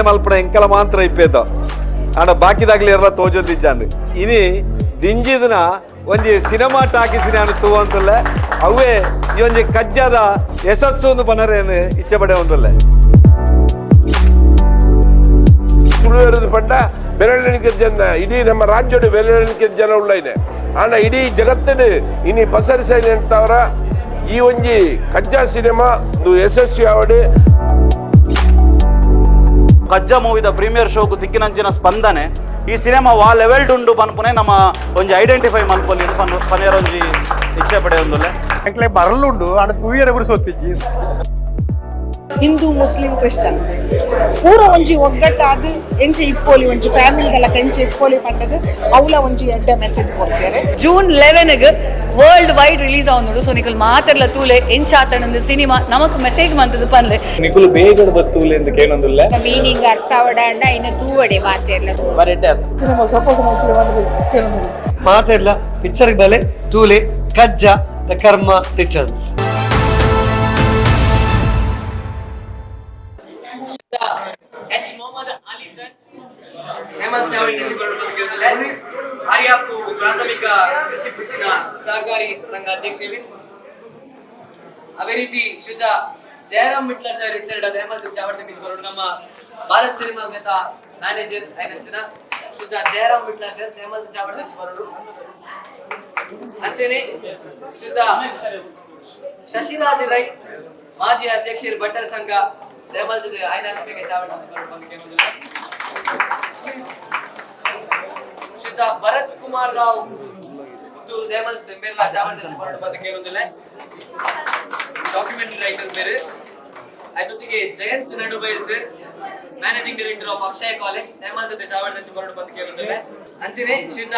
ಮಲ್ಪಣ ಎಂಕಲ ಮಾತ್ರ ಇಪ್ಪೇತ ಆಂಡ ಬಾಕಿದಾಗ್ಲಿ ಎರ್ಲ ತೋಜೊಂದಿಜ್ಜಾಂಡ್. ಇನಿ ದಿಂಜಿದನ ಒಂಜಿ ಸಿನಿಮಾ ಟಾಕೀಸ್ ನಾನು ತೂವಂತುಲ್ಲೆ. ಅವೇ ಈ ಒಂಜಿ ಕಜ್ಜದ ಯಶಸ್ಸು ಒಂದು ಪನರೇನು ಇಚ್ಛೆ ಪಡೆ ಒಂದುಲ್ಲೆ. ತುಳುವರದು ಪಂಡ ಬೆರಳೆಣಿಕೆ ಜನ, ಇಡೀ ನಮ್ಮ ರಾಜ್ಯಡು ಬೆರಳೆಣಿಕೆ ಜನ ಉಳ್ಳೈನೆ. ಆಂಡ ಇಡೀ ಜಗತ್ತಡು ಇನಿ ಪಸರಿಸೈನೆ ಅಂತವರ ಈ ಒಂಜಿ ಕಜ್ಜಾ ಸಿನಿಮಾ ಒಂದು ಯಶಸ್ವಿ ಆವಡು. ಕಜ್ಜಾ ಮೂವಿದ ಪ್ರೀಮಿಯರ್ ಶೋಕು ತಿಕ್ಕಿನಂಚಿನ ಸ್ಪಂದನೆ ಈ ಸಿನಿಮಾ ವಾ ಲೆವೆಲ್ಡ್ ಉಂಡು ಪನ್ಪುನೆ ನಮ್ಮ ಒಂಜಿ ಐಡೆಂಟಿಫೈ ಮನ್ಪೊಲಿ ಪನೇರ ಒಂಜಿ ಇಚ್ಛೆ ಪಡೆಯೊಂದುಲ್ಲೆ. ಎಂಕ್ಲೆ ಬರಲುಂಡು ಆಂಡ ತೂಯರೆ ಪುರ್ಸೊತ್ತಿಜ್ಜಿ. ಹಿಂದೂ, ಮುಸ್ಲಿಂ, ಕ್ರಿಶ್ಚಿಯನ್ ಪೂರ ಒಂಜಿ ಒಗ್ಗಟ್ಟಾದ್ ಎಂಚ ಇಪ್ಪೋಲಿ, ಒಂಜಿ ಫ್ಯಾಮಿಲಿದಲಕ ಎಂಚ ಇಪ್ಪೋಲಿ ಪಂಡದು ಅವ್ಲ ಒಂಜಿ ಎಡ್ಡೆ ಮೆಸೇಜ್ ಕೊಡ್ತಾರೆ. ಜೂನ್ 11ಗ್ ವರ್ಲ್ಡ್ ವೈಡ್ ರಿಲೀಸ್ ಆವೊಂದುಂಡು. ಸೊ ನಿಕುಲು ಮಾತೆರ್ಲ ತೂಲೆ, ಎಂಚಾತನಂದು ಸಿನಿಮಾ ನಮಕ್ ಮೆಸೇಜ್ ಮಂತುದು ಪನ್ಲೆ. ನಿಕುಲು ಬೇಗಡು ಬತ್ತೂಲೆ ಅಂತ ಕೇನೊಂದುಲ್ಲೆ. ಮೀನಿಂಗ್ ಅರ್ಥ ಅವಡಾಂಡ ಇನ್ನು ತೂವಡೆ ಮಾತೆರ್ಲ. ಮಾತೆರ್ಲ ಪಿಕ್ಚರ್ ಬಲೆ ತೂಲೆ, ಕಜ್ಜ the Karma returns. H Mohammad Ali sir, Hemanth Chavadi, Aryapu ಪ್ರಾಥಮಿಕ ಕೃಷಿ ಪತ್ತಿನ ಸಹಕಾರಿ ಸಂಘ ಅಧ್ಯಕ್ಷರು. ಅದೇ ರೀತಿ ಶ್ರೀಯುತ ಜಯರಾಮ್ ಮಿಟ್ಲ ಸರ್ ಇತ್ತೆರಡು ಹೇಮಂತ್ ಚಾವಡಿ ಬರೋಡು. ನಮ್ಮ ಭಾರತ್ ಸಿನಿಮಾ ನೇತ ಮ್ಯಾನೇಜರ್ ಐನಂಚಿನ ಶ್ರೀಯುತ ಜಯರಾಮ್ ವಿಟ್ಲ ಸರ್ ಹೇಮಂತ್ ಚಾವಡಿ ಬರೋಡು. ಅಂಚನೆ ಶ್ರೀಯುತ ಶಶಿರಾಜ್ ರೈ, ಮಾಜಿ ಅಧ್ಯಕ್ಷರು, ಭಟ್ಟರ ಸಂಘ ದೇಮಲ್ತದ ಐನಾತ್ಮಿಕ ಚಾವಡಿ ಬರೋಡು. ಶ್ರೀಯುತ ಭರತ್ ಕುಮಾರ್ ರಾವ್ ಮತ್ತು ದೇಮಲ್ ಮೇರ್ಲಾ ಚಾವಡಿ ಬರೋಡು ಬಂದ ಕೇಳೊಂದಿಲ್ಲ, ಡಾಕ್ಯುಮೆಂಟರಿ ರೈಟರ್ ಬೇರೆ. ಅದೊಟ್ಟಿಗೆ Jayanth Nadubail sir, managing director of Akshaya college, ದೇಮಲ್ತದ ಚಾವಡಿ ಬರೋಡು ಬಂದ ಕೇಳೊಂದಿಲ್ಲ. ಅಂಚನೆ ಶ್ರೀಯುತ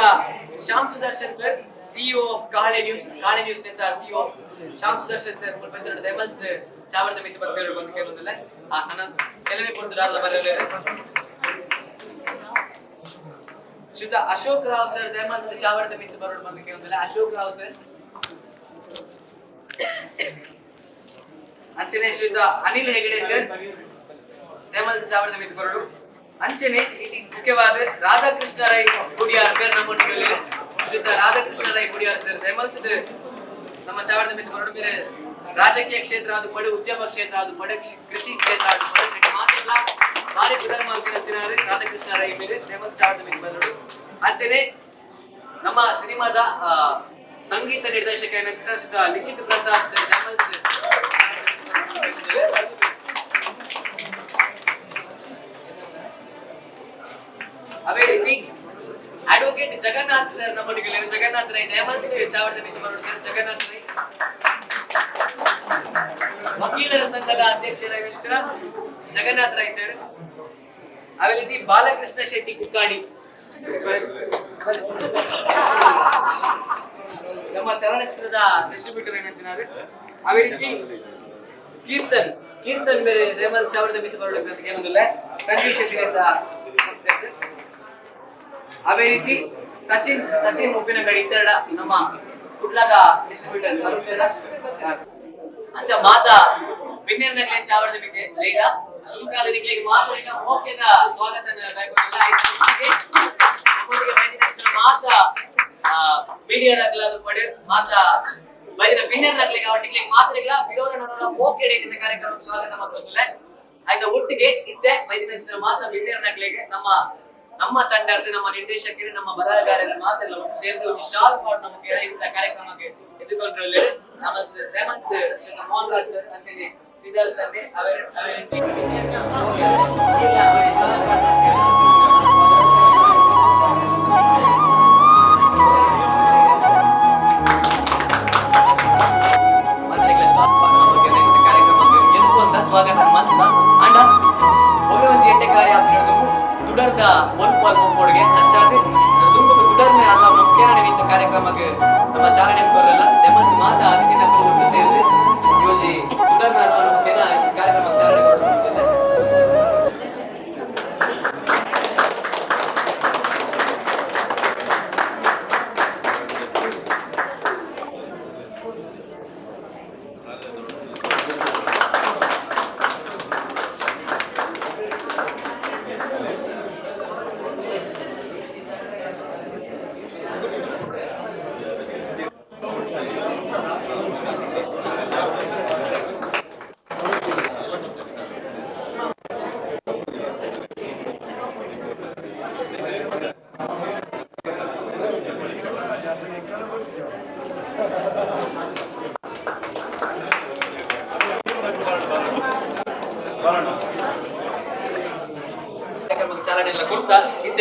Shyam Sudarshan sir, CEO of Kale news, Kale news ನೇತ ಸಿಇಒ ಶ್ಯಾಮ್ ಸುದರ್ಶನ್ ಸರ್ ಬಂದಿರೋ ದೇಮಲ್ತದ ಚಾವರದ ಮಿತಿ ಬಂದ ಸೇರಿ ಬಂದು ಕೇಳೊಂದಿಲ್ಲ. ನನ್ನ ಕೆಲವೇ ಪೊರ್ತುಡಾರ್ಲ ಬರಲೇರೆ. ಶ್ರೀಯುತ ಅಶೋಕ್ ರಾವ್ ಸರ್ ದೇಮಲ್ತದ ಚಾವರದ ಮಿತಿ ಬರೋಡು ಬಂದು ಕೇಳೊಂದಿಲ್ಲ, ಅಶೋಕ್ ರಾವ್ ಸರ್. ಅಂಚನೆ ಶ್ರೀಯುತ ಅನಿಲ್ ಹೆಗಡೆ ಸರ್ ದೇಮಲ್ ಚಾವರದ ಮಿತಿ ಬರೋಡು. ಅಂಚನೆ ಮುಖ್ಯವಾದ ರಾಧಾಕೃಷ್ಣ ರೈ ಗುಡಿಯಾರ್ ಬೇರೆ ನಮ್ಮೊಟ್ಟಿಗೆ ಶ್ರೀಯುತ ರಾಧಾಕೃಷ್ಣ ರೈ ಗುಡಿಯಾರ್ ಸರ್ ದೇಮಲ್ತದ ನಮ್ಮ ಚಾವರದ ಮಿತಿ ಬರೋಡು. ಬೇರೆ ರಾಜಕೀಯ ಕ್ಷೇತ್ರ ಅದು ಪಡೆ, ಉದ್ಯಮ ಕ್ಷೇತ್ರ ಅದು ಪಡೆ, ಕೃಷಿ ಕ್ಷೇತ್ರ ಅದು ಪಡೆ ಮಾತ್ರ ಭಾರಿ ಪ್ರಧಾನಮಂತ್ರಿ ರಾಧಾಕೃಷ್ಣ ರೈ ಬೇರೆ ದೇಮಲ್ ಚಾವರದ ಮಿತಿ ಬರೋಡು. ಅಂಚನೆ ನಮ್ಮ ಸಿನಿಮಾದ ಸಂಗೀತ ನಿರ್ದೇಶಕ ಏನಂತ ಶ್ರೀಯುತ ಲಿಖಿತ್ ಪ್ರಸಾದ್ ಸರ್ ದೇಮಲ್ ಸರ್. ಅದೇ ರೀತಿ ಅಡ್ವೊಕೇಟ್ ಜಗನ್ನಾಥ್ ಸರ್ ನಮ್ಮೊಟ್ಟಿಗೆ ಜಗನ್ನಾಥ್ ರೈ ದಯಮಾಡಿ ಚಾವಡಿದ ನಿಂತು ಬರೋಣ ಸರ್. ಜಗನ್ನಾಥ್ ರೈ, ವಕೀಲರ ಸಂಘದ ಅಧ್ಯಕ್ಷರಾಗಿರ್ತೀರ ಜಗನ್ನಾಥ್ ರೈ ಸರ್. ಅದೇ ರೀತಿ ಬಾಲಕೃಷ್ಣ ಶೆಟ್ಟಿ ಕುಕ್ಕಾಡಿ, ನಮ್ಮ ಚಲನಚಿತ್ರದ ಡಿಸ್ಟ್ರಿಬ್ಯೂಟರ್ ಏನಂಚಿನಾರು. ಅದೇ ರೀತಿ ಕೀರ್ತನ್, ಕೀರ್ತನ್ ಬೇರೆ ರೇಮಲ್ ಚಾವಡಿದ ಮಿತ್ತು ಬರೋಣ ಅಂತ ಕೇಳೋದಿಲ್ಲ, ಸಂಜೀವ್ ಶೆಟ್ಟಿ ಅಂತ. ಅದೇ ರೀತಿ ಸಚಿನ್, ಸಚಿನ್ ಉಪ್ಪಿನಂಗಡಿ ಇತ್ತೆರಡ ನಮ್ಮ ಕುಡ್ಲದ ಡಿಸ್ಟ್ರಿಬ್ಯೂಟರ್. ಅಂಚ ಮಾತಾ ಬಿನ್ನೇರ್ನಗ್ಲೇನ್ ಚಾವಡಿದ ಮಿತ್ತೆ ಲೈದ ಸುಲ್ಕಾದ ನಿಕ್ಲೆಗ್ ಮಾತರಿನ ಓಕೆದ ಸ್ವಾಗತ. ಮಾತಾ ಮೀಡಿಯಾದಾಗ್ಲಾದ ಪಡೆ ಮಾತಾ ಬೈದಿನ ಬಿನ್ನೇರ್ನಗ್ಲಿಗೆ ಅವಟ್ಟಿಗೆ ಮಾತ್ರೆಗಳ ಬಿರೋರ ನೋಡೋಣ ಓಕೆ ಡೇಟಿನ ಕಾರ್ಯಕ್ರಮಕ್ಕೆ ಸ್ವಾಗತ ಮಾಡ್ತೊಂದಿಲ್ಲ. ಆಯ್ತಾ, ಒಟ್ಟಿಗೆ ಇದ್ದೆ ಬೈದಿನ ಮಾತಾ ಬಿನ್ನೇರ್ನಗ್ಲಿಗೆ ನಮ್ಮ ನಮ್ಮ ತಂಡದ ನಮ್ಮ ನಿರ್ದೇಶಕರು, ನಮ್ಮ ಬರಹಗಾರರು ಮಾತೆಲ್ಲ ಒಟ್ಟು ಸೇರಿದು ಒಂದು ಶಾಲ್ ಪಾಟ್ ನಮಗೆ ಇಂಥ ಕಾರ್ಯಕ್ರಮಕ್ಕೆ ಎದ್ದುಕೊಂಡ್ರಲ್ಲಿ ನಮ್ಮ ರೇವಂತ್ ಶ್ರೀ ಮೋಹನ್ ರಾಜ್ ಸರ್, ಅಂಚನೆ ಸಿದ್ಧಾರ್ಥ ತಂದೆ ಅವರ ಅವರ ಶಾಲ್ ಪಾಟ್. ಮಾತ್ರೆಗಳ ಶಾಲ್ ಪಾಟ್ ನಮಗೆ ಇಂಥ ಕಾರ್ಯಕ್ರಮಕ್ಕೆ ಎದುಕೊಂದ ಸ್ವಾಗತ ಮಂತ ಅಂಡ ಒಮ್ಮೆ ಒಂಜಿ ಎಡ್ಡೆ ಕಾರ್ಯ ಆಪಿನದು ತುಡರ್ದ ಒಲ್ಪ ಅಲ್ಪ ಕೊಡುಗೆ ಅಂಚಾದ್ ದುಂಬುಗು ತುಡರ್ನೆ ಅಲ್ಲ ಮುಖ್ಯರಣೆ ನಿಂತ ಕಾರ್ಯಕ್ರಮಕ್ಕೆ ನಮ್ಮ ಚಾಲನೆ ಕೊರಲ್ಲ. ನೆಮ್ಮದಿ ಮಾತ ಅತಿಥಿ ನಕಲು ಒಟ್ಟು ಸೇರಿದು ಈ ಒಂಜಿ ತುಡರ್ನ ಅಲ್ವ ಮುಖೇನ ಈ ಕಾರ್ಯಕ್ರಮಕ್ಕೆ ಚಾಲನೆ ಕೊಡೋದು.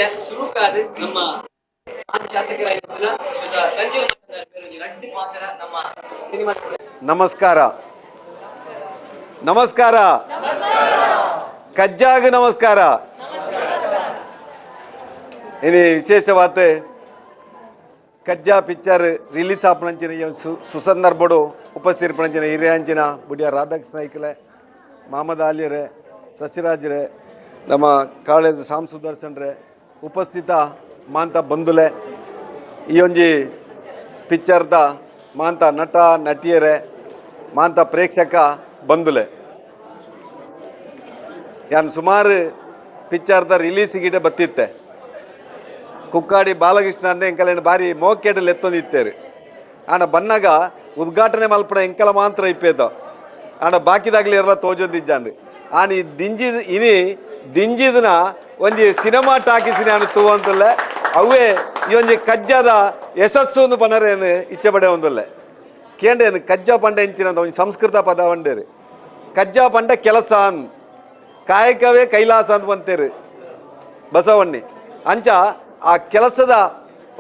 ಇತ್ತೆ ಸುರುಕಾದ ನಮ್ಮ ಮಾಜಿ ಶಾಸಕರಾಗಿದ್ದ ಶ್ರೀಯುತ ಸಂಜೀವ್ ರಡ್ಡು ಪಾತ್ರ ನಮ್ಮ ಸಿನಿಮಾ. ನಮಸ್ಕಾರ, ನಮಸ್ಕಾರ, ಕಜ್ಜಾಗ ನಮಸ್ಕಾರ. ಇನಿ ವಿಶೇಷವಾದ ಕಜ್ಜಾ ಪಿಕ್ಚರ್ ರಿಲೀಸ್ ಆಪನಂಚಿನ ಸುಸಂದರ್ಭಡು ಉಪಸ್ಥಿತಿರ್ಪಣಂಚಿನ ಹಿರಿಯಾಂಚಿನ ಬುಡಿಯ ರಾಧಾಕೃಷ್ಣ ಐಕಲೆ, ಮಹಮ್ಮದ್ ಆಲಿಯರೇ, ಸಸಿರಾಜ್ರೆ, ನಮ್ಮ ಕಾಲೇಜ್ ಶ್ಯಾಮ್ ಸುದರ್ಶನ್ರೆ, ಉಪಸ್ಥಿತ ಮಾಂತ ಬಂಧುಲೆ, ಈ ಒಂಜಿ ಪಿಕ್ಚರ್ದ ಮಾಂತ ನಟ ನಟಿಯರೇ, ಮಾಂತ ಪ್ರೇಕ್ಷಕ ಬಂಧುಲೆ, ಯಾನ್ ಸುಮಾರು ಪಿಕ್ಚರ್ದ ರಿಲೀಸ್ ಗಿಡ ಬತ್ತಿತ್ತೆ. ಕುಕ್ಕಾಡಿ ಬಾಲಕೃಷ್ಣ ಅಂದ್ರೆ ಎಂಕಲೇನು ಬಾರಿ ಮೋಕೆಡಲ್ಲಿ ಎತ್ತೊಂದಿತ್ತೇರು. ಆಂಡ ಬನ್ನಗ ಉದ್ಘಾಟನೆ ಮಲ್ಪಡ ಎಂಕಲ ಮಾತ್ರ ಇಪ್ಪೇತ. ಆಂಡ ಬಾಕಿದಾಗ್ಲಿ ಎಲ್ಲ ತೋಜೊಂದಿಜ್ಜಾಂಡ್. ಆನ್ ಈ ದಿಂಜಿ ಇನಿ ದಿಂಜಿದನ ಒಂಜಿ ಸಿನಿಮಾ ಟಾಕೀಸಿನ ತೂವಂತುಲ್ಲೆ. ಅವೇ ಈ ಒಂಜಿ ಕಜ್ಜಾದ ಯಶಸ್ಸು ಒಂದು ಪನರೇನು ಇಚ್ಛೆ ಪಡೆ ಒಂದುಲ್ಲೆ. ಕೇಂಡೇನು ಕಜ್ಜ ಪಂಡ ಎಂಚಿನ ಒಂಜಿ ಸಂಸ್ಕೃತ ಪದ వంಡೇರು. ಕಜ್ಜ ಪಂಡ ಕೆಲಸ ಅನ್ ಕಾಯಕವೇ ಕೈಲಾಸ ಅಂತ ಬಂತೇರು ಬಸವಣ್ಣಿ. ಅಂಚ ಆ ಕೆಲಸದ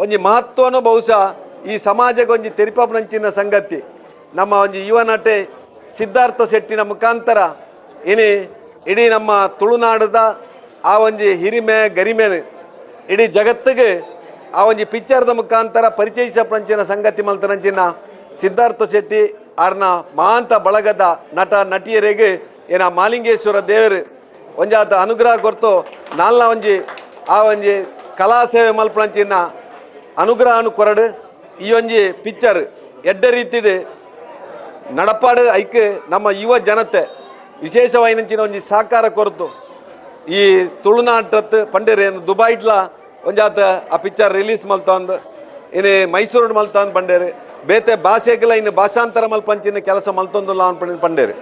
ಒಂಜಿ ಮಹತ್ವನು ಬಹುಶಃ ಈ ಸಮಾಜಕ್ಕೆ ಒಂಜಿ ತೆರಿಪಾಪನಂಚಿನ ಸಂಗತಿ ನಮ್ಮ ಒಂಜಿ ಯುವ ನಟೆ ಸಿದ್ಧಾರ್ಥ ಶೆಟ್ಟಿನ ಮುಖಾಂತರ ಇನಿ ಇಡೀ ನಮ್ಮ ತುಳುನಾಡದ ಆ ಒಂಜಿ ಹಿರಿಮೆ ಗರಿಮೆನು ಇಡೀ ಜಗತ್ತಿಗೆ ಆ ಒಂಜಿ ಪಿಕ್ಚರ್ದ ಮುಖಾಂತರ ಪರಿಚಯಿಸ ಪಂಚಿನ ಸಂಗತಿ ಮಲ್ತನಂಚಿನ ಸಿದ್ಧಾರ್ಥ ಶೆಟ್ಟಿ ಆರ್ನ ಮಹಾಂತ ಬಳಗದ ನಟ ನಟಿಯರಿಗೆ ಏನ ಮಾಲಿಂಗೇಶ್ವರ ದೇವರು ಒಂಜಾತ ಅನುಗ್ರಹ ಕೊರ್ತು ನಾಲ್ನ ಒಂಜಿ ಆ ಒಂಜಿ ಕಲಾ ಸೇವೆ ಮಲ್ಪಣಂಚಿನ ಅನುಗ್ರಹನು ಕೊರಡು. ಈ ಒಂಜಿ ಪಿಕ್ಚರ್ ಎಡ್ಡೆ ರೀತಿಡ್ ನಡಪಾಡು ಐಕ್ ನಮ್ಮ ಯುವ ಜನತೆ ವಿಶೇಷವಾಯಿನಂಚಿನ ಒಂಜಿ ಸಹಕಾರ ಕೊರತು ಈ ತುಳುನಾಟತ್ ಪಂಡೇರು ದುಬೈಡ್ಲ ಒಂಜಾತ ಆ ಪಿಕ್ಚರ್ ರಿಲೀಸ್ ಮಲ್ತಂದು ಇನ್ನು ಮೈಸೂರು ಮಲ್ತಂದು ಪಂಡೇರು, ಬೇತೆ ಭಾಷೆಗೆಲ್ಲ ಇನ್ನು ಭಾಷಾಂತರ ಮಲ್ಪಂಚಿನ ಕೆಲಸ ಮಲ್ತೊಂದುಲ್ಲ ಅನ್ಪಂಡು ಪಂಡೇರು.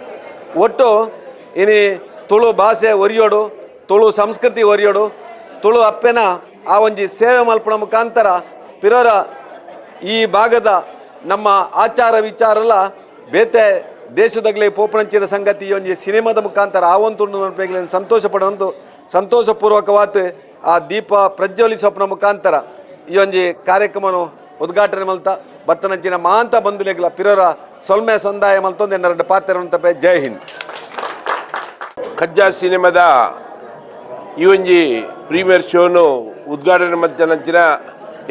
ಒಟ್ಟು ಇನಿ ತುಳು ಭಾಷೆ ಒರಿಯೋಡು, ತುಳು ಸಂಸ್ಕೃತಿ ಒರಿಯೋಡು, ತುಳು ಅಪ್ಪೆನ ಆ ಒಂಜಿ ಸೇವೆ ಮಲ್ಪಣ ಮುಖಾಂತರ ಪಿರೋರ ಈ ಭಾಗದ ನಮ್ಮ ಆಚಾರ ವಿಚಾರಲ ಬೇತೆ ದೇಶದಾಗಲೇ ಪೋಪಣಂಚಿನ ಸಂಗತಿ ಈ ಒಂಜಿ ಸಿನಿಮಾದ ಮುಖಾಂತರ ಆವಂತುಂಡು ಸಂತೋಷ ಪಡುವಂತು ಸಂತೋಷಪೂರ್ವಕವಾದ ಆ ದೀಪ ಪ್ರಜ್ವಲಿಸೋಪನ ಮುಖಾಂತರ ಈ ಒಂಜಿ ಕಾರ್ಯಕ್ರಮನು ಉದ್ಘಾಟನೆ ಮಲ್ತ ಬತ್ತನಂಚಿನ ಮಾಂತ ಬಂಧುಲೆಗ್ಲ ಪಿರೋರ ಸೊಲ್ಮೆ ಸಂದಾಯ ಮಲ್ತೊಂದು ಎನ್ನರೆಡ್ಡು ಪಾತ್ರ. ಜೈ ಹಿಂದ್. ಕಜ್ಜಾ ಸಿನಿಮಾದ ಈ ಒಂಜಿ ಪ್ರೀಮಿಯರ್ ಶೋನು ಉದ್ಘಾಟನೆ ಮಲ್ತನಂಚಿನ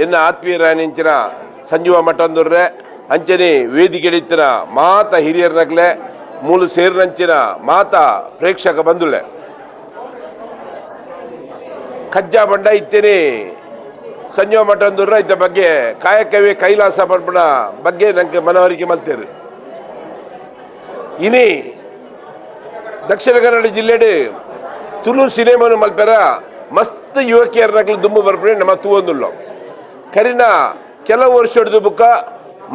ಎನ್ನ ಆತ್ಮೀಯರಾನಿಂಚಿನ ಸಂಜೀವ ಮಠಂದುರ್ರೆ, ಅಂಚನೆ ವೇದಿಕೆಡಿತ್ತಿನ ಮಾತ ಹಿರಿಯರ್ನಕ್ಲೆ, ಮೂಲು ಸೇರಿನಂಚಿನ ಮಾತ ಪ್ರೇಕ್ಷಕ ಬಂಧುಲೆ, ಕಜ್ಜಾ ಬಂಡ ಇತ್ತೇನೆ ಸಂಜೀವ ಮಠಂದುರ್ರ ಇದ್ದ ಬಗ್ಗೆ ಕಾಯಕವೇ ಕೈಲಾಸ ಪಂಪನ ಬಗ್ಗೆ ನಂಗೆ ಮನವರಿಕೆ ಮಲ್ತೇರು. ಇನಿ ದಕ್ಷಿಣ ಕನ್ನಡ ಜಿಲ್ಲೆಡು ತುಳು ಸಿನಿಮಾನು ಮಲ್ಪೆರ ಮಸ್ತ್ ಯುವಕಿಯರ್ನಕ್ಲು ದುಂಬು ಬರ್ಪಣೆ ನಮ್ಮ ತೂವೊಂದುಲ್ಲ. ಕರಿನ ಕೆಲವು ವರ್ಷದ ಬುಕ್ಕ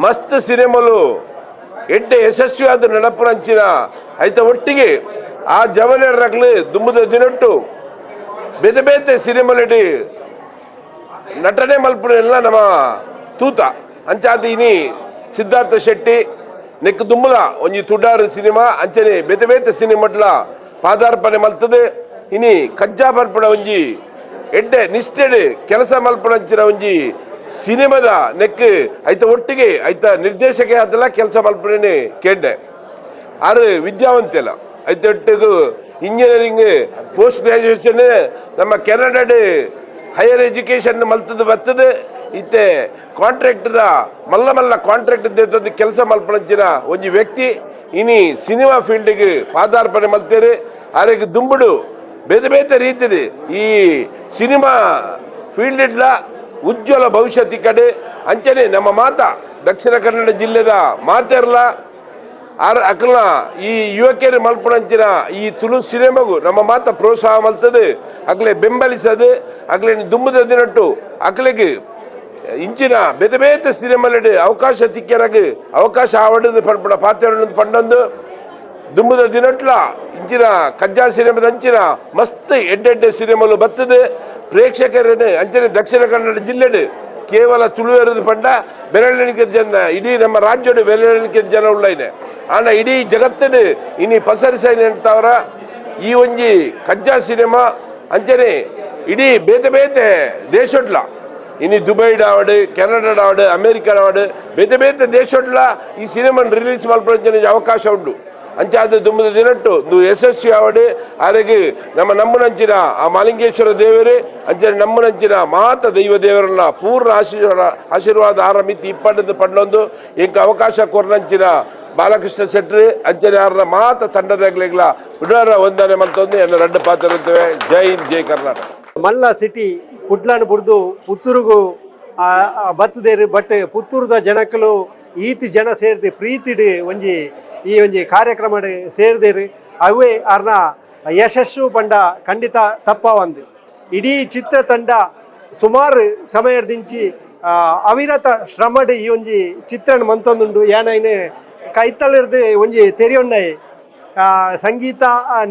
ಮಸ್ತ್ ಸಿನಿಮಾಲು ಎಡ್ಡೆ ಯಶಸ್ವಿಯಾದ ನಡಪುನಂಚಿನ ಐತ ಒಟ್ಟಿಗೆ ಆ ಜವನರ್ನಕ್ಲು ದುಂಬುದ ದಿನೊಟ್ಟು ಬೇತೆ ಬೇತೆ ಸಿನಿಮಾಲೆಡಿ ನಟನೆ ಮಲ್ಪುನೆಲ್ಲ ನಮ್ಮ ತೂತ. ಅಂಚಾದ ಇನಿ ಸಿದ್ಧಾರ್ಥ ಶೆಟ್ಟಿ ನೆಕ್ ದುಂಬುಲ ಒಂಜಿ ತುಡಾರು ಸಿನಿಮಾ ಅಂಚನೆ ಬೇತೆ ಬೇತೆ ಸಿನಿಮಾಟ್ಲ ಪಾದಾರ್ಪಣೆ ಮಲ್ತದೆ. ಇನಿ ಕಜ್ಜಾ ಪರ್ಪಣ ಒಂಜಿ ಎಡ್ಡೆ ನಿಷ್ಠೆಡ್ ಕೆಲಸ ಮಲ್ಪುನಂಚಿನ ಒಂಜಿ ಸಿನಿಮಾದ ನೆಕ್ ಐತ ಒಟ್ಟಿಗೆ ಐತ ನಿರ್ದೇಶಕ ಆದಲ್ಲ ಕೆಲಸ ಮಲ್ಪುನೇ ಕೇಂಡೆ. ಆರು ವಿದ್ಯಾವಂತೆಲ್ಲ ಐತ ಒಟ್ಟಿಗೂ engineering post graduation ನಮ್ಮ ಕೆನಡಾಡ್ ಹೈಯರ್ ಎಜುಕೇಷನ್ ಮಲ್ತದ ಬರ್ತದೆ. ಇತ್ತೆ ಕಾಂಟ್ರಾಕ್ಟ್ದ ಮಲ್ಲ ಮಲ್ಲ ಕಾಂಟ್ರಾಕ್ಟ್ ಕೆಲಸ ಮಲ್ಪನಂಚಿನ ಒಂಜಿ ವ್ಯಕ್ತಿ ಇನಿ ಸಿನಿಮಾ ಫೀಲ್ಡಿಗೆ ಪಾದಾರ್ಪಣೆ ಮಲ್ತೇರು. ಆರೆಗ್ ದುಂಬುಡು ಬೇತೆ ಬೇತೆ ರೀತಿಡ್ ಈ ಸಿನಿಮಾ ಫೀಲ್ಡ್ಲ ಉಜ್ವಲ ಭವಿಷ್ಯತ್ ಕಡೆ. ಅಂಚನೆ ನಮ್ಮ ಮಾತಾ ದಕ್ಷಿಣ ಕನ್ನಡ ಜಿಲ್ಲೆದ ಮಾತೆರ್ಲ ಆರ್ ಅಕಲ್ನ ಈ ಯುವಕಿಯರು ಮಲ್ಪುನಂಚಿನ ಈ ತುಳು ಸಿನಿಮಾಗು ನಮ್ಮ ಮಾತ ಪ್ರೋತ್ಸಾಹ ಮಲ್ತದೆ, ಅಕ್ಲೆ ಬೆಂಬಲಿಸದು, ಅಕ್ಲೆ ದುಂಬುದ ದಿನಟ್ಟು ಅಕ್ಲೆಗ್ ಇಂಚಿನ ಬೇತೆ ಬೇತೆ ಸಿನಿಮಾಲೆಡ್ ಅವಕಾಶ ತಿಕ್ಕರಗ್ ಅವಕಾಶ ಆವಡದು ಪಂಪುಣ ಪಾತ್ರ ಪಂಡೊಂದು ದುಂಬುದ ದಿನಟ್ಲ ಇಂಚಿನ ಕಜ್ಜಾ ಸಿನಿಮಾದ ಅಂಚಿನ ಮಸ್ತ್ ಎಡ್ಡೆ ಸಿನಿಮಾಲು ಬರ್ತದೆ. ಪ್ರೇಕ್ಷಕರನ್ನು ಅಂಚನೆ ದಕ್ಷಿಣ ಕನ್ನಡ ಜಿಲ್ಲೆಡ್ ಕೇವಲ ತುಳುವೆರದು ಪಂಡ ಬೆರಳೆಣಿಕೆ ಜನ ಇಡೀ ನಮ್ಮ ರಾಜ್ಯಡು ಬೆರಳೆಣಿಕೆ ಜನ ಉಳ್ಳೈನೆ. ಆಂಡ ಇಡೀ ಜಗತ್ತಡು ಇನಿ ಪಸರಿಸೈನೆ ಅಂತವರ ಈ ಒಂಜಿ ಕಜ್ಜಾ ಸಿನಿಮಾ ಅಂಚನೆ ಇಡೀ ಬೇತೆ ಬೇತೆ ದೇಶೊಡ್ಲ ಇನಿ ದುಬೈ ಡಾವಡ್, ಕೆನಡಾ ಡಾವಡ್, ಅಮೆರಿಕ ಡಾವಡ್, ಬೇತೆ ಬೇತೆ ದೇಶೊಡ್ಲ ಈ ಸಿನಿಮಾ ರಿಲೀಸ್ ಮಲ್ಪಂಚನೆ ಅವಕಾಶ ಉಂಡು. ಅಂಚಾದ ದುಂಬುದ ದಿನಟ್ಟು ದು ಯಶಸ್ವಿ ಆವಡ್. ಆರೆಗ್ ನಮ್ಮ ನಮ್ಮನಂಚಿನ ಆ ಮಾಲಿಂಗೇಶ್ವರ ದೇವರೇ, ಅಂಚನೆ ನಮ್ಮನಂಚಿನ ಮಾತ ದೈವ ದೇವರನ್ನ ಪೂರ್ಣ ಆಶೀರ್ವಾದ ಆಶೀರ್ವಾದ ಆರಮಿತಿ ಇಪ್ಪಂಡದ ಪಂಡೊಂದು, ಎಂಕ್ ಅವಕಾಶ ಕೊರ್ನಂಚಿನ ಬಾಲಕೃಷ್ಣ ಶೆಟ್ಟಿ ಅಂಚನೆ ಆರ್ನ ಮಾತ ತಂಡದಾಗ್ಲಿಗ್ಲ ಉಡಾರ ವಂದನೆ ಮಂತೊಂದು ಎನ್ನ ರಡ್ಡು ಪಾತ್ರ. ಜೈ ಹಿಂದ್, ಜೈ ಕರ್ನಾಟಕ. ಮಲ್ಲ ಸಿಟಿ ಕುಡ್ಲಾನ್ ಬುಡ್ದು ಪುತ್ತೂರುಗು ಬತ್ತದೇರು. ಬಟ್ ಪುತ್ತೂರುದ ಜನಕಲು ಈತಿ ಜನ ಸೇರ್ದು ಪ್ರೀತಿಡ್ ಒಂಜಿ ಈ ಒಂಜಿ ಕಾರ್ಯಕ್ರಮ ಸೇರ್ದೇರು. ಅವೇ ಆರ್ನ ಯಶಸ್ಸು ಪಂಡ ಖಂಡಿತ ತಪ್ಪಾವಂದು. ಇಡೀ ಚಿತ್ರತಂಡ ಸುಮಾರು ಸಮಯದಿಂಚಿ ಅವಿರತ ಶ್ರಮಡ್ ಈ ಒಂಜಿ ಚಿತ್ರನ ಮಂತೊಂದುಂಡು. ಯಾನೈನೆ ಕೈತಳಿರ್ದು ಒಂಜಿ ತೆರಿಯೊನ್ನೈ ಸಂಗೀತ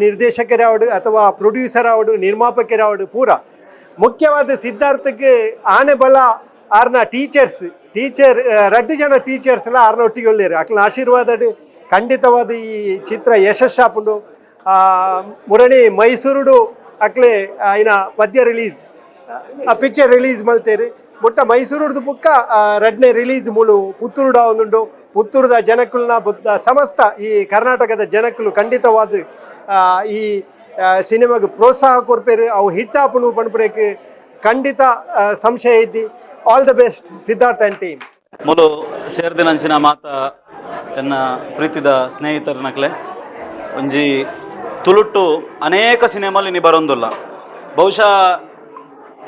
ನಿರ್ದೇಶಕರಾವಡು ಅಥವಾ ಪ್ರೊಡ್ಯೂಸರ್ ಆವಡು, ನಿರ್ಮಾಪಕರಾವಡು, ಪೂರ ಮುಖ್ಯವಾದ ಸಿದ್ಧಾರ್ಥಕ್ಕೆ ಆನೆ ಬಲ. ಆರ್ನ ಟೀಚರ್ಸ್ ಟೀಚರ್ ರಡ್ಡು ಜನ ಟೀಚರ್ಸ್ ಎಲ್ಲ ಆರ್ನ ಒಟ್ಟಿಗೆ ಒಳ್ಳೇರು. ಅಕ್ಲ ಆಶೀರ್ವಾದ ಖಂಡಿತವಾದ ಈ ಚಿತ್ರ ಯಶಸ್ಸಾಪುಂಡು. ಮುರಣಿ ಮೈಸೂರುಡು ಅಕ್ಲೆ ಆಯ್ನ ಪದ್ಯ ರಿಲೀಸ್, ಆ ಪಿಕ್ಚರ್ ರಿಲೀಸ್ ಮಲ್ತೇರು. ಬುಟ್ಟ ಮೈಸೂರುಡ್ದು ಬುಕ್ಕ ರಡ್ನೆ ರಿಲೀಸ್ ಮೂಲು ಪುತ್ತೂರುಡ ಒಂದುಂಡು. ಪುತ್ತೂರುದ ಜನಕುಲ್ನ ಬುದ್ಧ ಸಮಸ್ತ ಈ ಕರ್ನಾಟಕದ ಜನಕುಲು ಖಂಡಿತವಾದ ಈ ಸಿನಿಮಾಗೆ ಪ್ರೋತ್ಸಾಹ ಕೊರ್ಪೇರು. ಅವು ಹಿಟ್ ಆಪುನು ಪನ್ಪುರೇಕ್ ಖಂಡಿತ ಸಂಶಯ ಇದ್ದಿ. All the best, Siddharth and team. ಮೂಲು ಸೇರ್ದಿನಂಚಿನ ಮಾತ ಎನ್ನ ಪ್ರೀತಿದ ಸ್ನೇಹಿತರನಕ್ಲೆ, ಒಂಜಿ ತುಳುಟ್ಟು ಅನೇಕ ಸಿನಿಮಾಲು ಇನಿ ಬರೊಂದುಲ್ಲ. ಬಹುಶಃ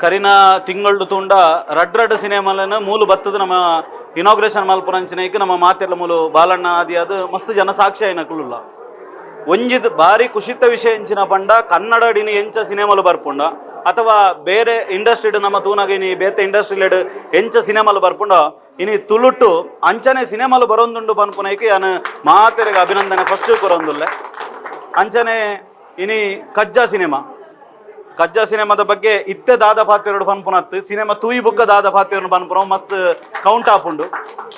ಕರಿನ ತಿಂಗಳು ತುಂಡ ರಡ್ ರಡ್ ಸಿನಿಮಾಲನ ಮೂಲು ಬತ್ತದ ನಮ್ಮ ಇನಾಗ್ರೇಷನ್ ಮಲ್ಪುನಂಚಿನೈಕ್ ನಮ್ಮ ಮಾತೆಲ್ಲ ಮೂಲು ಬಾಲಣ್ಣ ಆದಿ ಅದು ಮಸ್ತ್ ಜನ ಸಾಕ್ಷಿ ಆಯ್ನಕುಲುಲ್ಲ. ಒಂಜಿದ್ ಬಾರಿ ಖುಷಿತ ವಿಷಯ ಎಂಚಿನ ಪಂಡ, ಕನ್ನಡ ಡಿನಿ ಎಂಚ ಸಿನಿಮಾಲು ಬರ್ಪುಂಡ ಅಥವಾ ಬೇರೆ ಇಂಡಸ್ಟ್ರಿಡ್ ನಮ್ಮ ತೂನಾಗ ಇನಿ ಬೇತೆ ಇಂಡಸ್ಟ್ರಿಲೆಡ್ ಎಂಚ ಸಿನಿಮಾಲು ಬರ್ಪುಂಡ, ಇನಿ ತುಳುಟ್ಟು ಅಂಚನೆ ಸಿನಿಮಾಲು ಬರೋಂದುಂಡು ಪನ್ಪುನೈಕ್ ಯಾನ್ ಮಾತೆರೆಗ್ ಅಭಿನಂದನೆ ಫಸ್ಟ್ ಕೊರೊಂದುಲ್ಲೆ. ಅಂಚನೆ ಇನಿ ಕಜ್ಜಾ ಸಿನಿಮಾ, ಕಜ್ಜಾ ಸಿನಿಮಾದ ಬಗ್ಗೆ ಇತ್ತೆ ದಾದ ಪಾತೆರಡು ಪನ್ಪುನತ್ತು, ಸಿನಿಮಾ ತೂಯಿ ಬುಕ್ಕ ದಾದ ಪಾತೆರಡು ಪನ್ಪುನ ಮಸ್ತ್ ಕೌಂಟ್ ಆಪುಂಡು.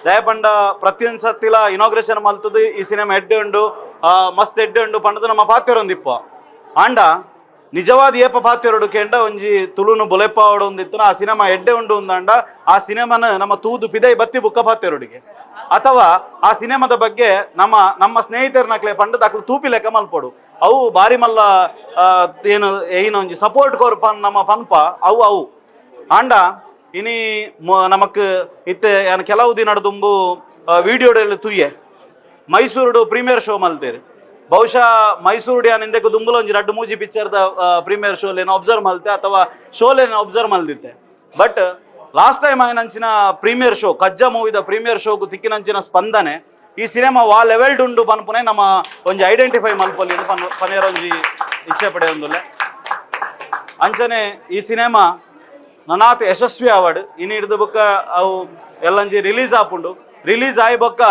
ದಯಪಂಡ ಪ್ರತಿಯೊಂದು ಸತ್ತಿಲ ಇನಾಗ್ರೇಷನ್ ಮಲ್ತದು ಈ ಸಿನಿಮಾ ಎಡ್ಡೆ ಉಂಡು, ಮಸ್ತ್ ಎಡ್ಡೆ ಉಂಡು ಪಂಡದು ನಮ್ಮ ಪಾತೆರೊಂದಿಪ್ಪ. ಆಂಡ ನಿಜವಾದ ಏಪ ಪಾತೆರಡು ಕೇಂಡ, ಒಂಜಿ ತುಳುನು ಬೊಲೆಪಾವಡು ಒಂದಿತ್ತು, ಆ ಸಿನಿಮಾ ಎಡ್ಡೆ ಉಂಡು ಅಂದಾಂಡ ಆ ಸಿನಿಮಾನ ನಮ್ಮ ತೂದು ಪಿದೈ ಬತ್ತಿ ಬುಕ್ಕ ಪಾತೆರೊಡಿಗೆ ಅಥವಾ ಆ ಸಿನಿಮಾದ ಬಗ್ಗೆ ನಮ್ಮ ನಮ್ಮ ಸ್ನೇಹಿತರನಕ್ಲೆ ಪಂಡದ ಅಕ್ಲು ತೂಪಿ ಲೆಕ್ಕ ಮಲ್ಪೊಡು. ಅವು ಬಾರಿ ಮಲ್ಲ ಏನು ಏನು ಒಂಜಿ ಸಪೋರ್ಟ್ ಕೊರ್ ಪನ್ ನಮ್ಮ ಪನ್ಪ ಅವು ಅವು. ಆಂಡ ಇನಿ ನಮಕ್ ಇತ್ತೆ ಯಾನ್ ಕೆಲವು ದಿನದ ದುಂಬು ವಿಡಿಯೋಡೆಲ್ಲ ತೂಯೆ, ಮೈಸೂರುಡು ಪ್ರೀಮಿಯರ್ ಶೋ ಮಲ್ತೇರು. ಬಹುಶಃ ಮೈಸೂರು ಯಾನ್ ಇಂದಕ್ಕೆ ದುಂಬುಲ ಒಂಜಿ ರಡ್ಡು ಮೂಜಿ ಪಿಕ್ಚರ್ದ ಪ್ರೀಮಿಯರ್ ಶೋಲೇನು ಅಬ್ಸರ್ವ್ ಮಲ್ತೆ ಅಥವಾ ಶೋಲೇನು ಅಬ್ಸರ್ವ್ ಮಲ್ದಿತ್ತೆ. But last time ಆಯ್ನಂಚಿನ premiere show, ಕಜ್ಜಾ ಮೂವಿದ premiere ಶೋಗೂ ತಿಕ್ಕಿನಂಚಿನ ಸ್ಪಂದನೆ ಈ ಸಿನಿಮಾ ವಾ ಲೆವೆಲ್ಡ್ ಉಂಡು ಪನ್ಪುನೆ ನಮ್ಮ ಒಂಜಿ ಐಡೆಂಟಿಫೈ ಮಲ್ಪೊಲಿ ಪನೇರ ಒಂಜಿ ಇಚ್ಛೆ ಪಡೆಯೊಂದುಲ್ಲೆ. ಅಂಚನೆ ಈ ಸಿನಿಮಾ ನನಾತ್ ಯಶಸ್ವಿ ಆವಡ್. ಇನಿ ಹಿಡ್ದು ಬೊಕ್ಕ ಅವು ಎಲ್ಲಂಜಿ ರಿಲೀಸ್ ಆಪುಂಡು. ರಿಲೀಸ್ ಆಯಿ ಬೊಕ್ಕ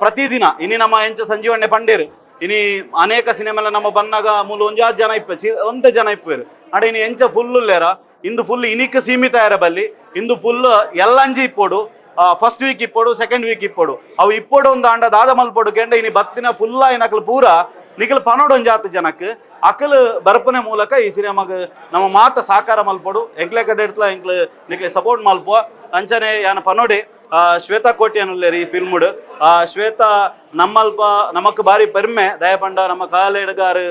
ಪ್ರತಿದಿನ ಇನಿ ನಮ್ಮ ಎಂಚ ಸಂಜೀವಣ್ಣೆ ಪಂಡೇರು, ಇನಿ ಅನೇಕ ಸಿನಿಮಾಲ ನಮ್ಮ ಬನ್ನಾಗ ಮೂಲು ಒಂಜಾತ್ ಜನ ಇಪ್ಪ ಒಂತೆ ಜನ ಇಪ್ಪೇರು. ಅಂಡ ಇನಿ ಎಂಚ ಫುಲ್ ಉಲ್ಲೇರ, ಇಂದು ಫುಲ್ ಇನಿಕ್ ಸೀಮಿತ ಆಯರ ಬಲ್ಲಿ. ಇಂದು ಫುಲ್ ಎಲ್ಲಂಜಿ ಇಪ್ಪೊಡು. ಫಸ್ಟ್ ವೀಕ್ ಇಪ್ಪೊಡು, ಸೆಕೆಂಡ್ ವೀಕ್ ಇಪ್ಪೊಡು. ಅವು ಇಪ್ಪೊಡು ಒಂದು ಅಂಡ ದಾದ ಮಲ್ಪೊಡು ಕೆಂಡ, ಇನಿ ಬತ್ತಿನ ಫುಲ್ ಆಯ್ನಕ್ಲು ಪೂರ ನಿಕಲ್ ಪನೋಡು ಒಂಜಾತ್ ಜನಕ್ ಅಕಲ್ ಬರ್ಪನೆ ಮೂಲಕ ಈ ಸಿನಿಮಾಗ್ ನಮ್ಮ ಮಾತ ಸಾಕಾರ ಮಲ್ಪೊಡು. ಎಂಕ್ಲೆ ಕಡೆ ಇಡ್ತಲ ಎಂಕ್ಲೆ ನಿಕ್ಲೆ ಸಪೋರ್ಟ್ ಮಲ್ಪುವ. ಅಂಚನೆ ಯಾನ ಪನೋಡೆ, ಶ್ವೇತಾ ಕೋಟಿ ಅನ್ನುಲ್ಲೇರಿ ಈ ಫಿಲ್ಮ್ಡ್. ಶ್ವೇತಾ ನಮ್ಮಲ್ಪ ನಮಕ್ ಬಾರಿ ಪೆರ್ಮೆ. ದಯಪಂಡ ನಮ್ಮ ಕಾಲೇಡ್ಗಾರು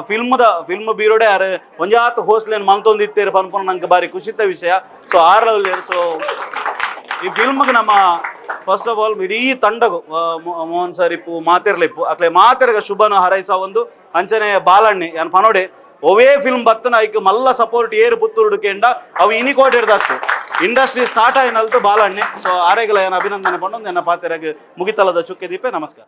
ಫಿಲ್ಮ್ದ ಫಿಲ್ಮ್ ಬೀರೋಡೆ ಯಾರು ಒಂಜಾತ್ ಹೋಸ್ಲೇನ್ ಮಲ್ತೊಂದಿತ್ತೇರು ಪನ್ಪುನ ನಂಗೆ ಬಾರಿ ಖುಷಿತ ವಿಷಯ. ಸೊ ಆರ್ಲಲ್ಲಿ ಸೊ ಈ ಫಿಲ್ಮ್ಗೆ ನಮ್ಮ first of all ಇಡೀ ತಂಡಗು ಮೋಹನ್ ಸರ್ ಇಪ್ಪು, ಮಾತೆರ್ಲ ಇಪ್ಪು, ಅಕ್ಲೆ ಮಾತೆರ್ಗ ಶುಭನ ಹರೈಸ ಒಂದು. ಅಂಚನೆ ಬಾಲಣ್ಣಿ ಯಾನ್ ಪನೋಡೆ, ಒವೇ ಫಿಲ್ಮ್ ಬತ್ತನ ಐಕ್ ಮಲ್ಲ ಸಪೋರ್ಟ್ ಏರು ಪುತ್ತೂರುಡು ಕೇಂಡ ಅವು ಇನಿ ಕೋಟೆಡ್ದತ್ತು ಇಂಡಸ್ಟ್ರಿ ಸ್ಟಾರ್ಟ್ ಆಯ್ನಲ್ತು ಬಾಲಣ್ಣಿ. ಸೊ ಆರೆಗಲ ಏನ ಅಭಿನಂದನೆ ಪಂಡೊಂದು ಎನ್ನ ಪಾತೆರಗ್ ಮುಗಿತಲದ ಚುಕ್ಕೆ ದೀಪೆ. ನಮಸ್ಕಾರ.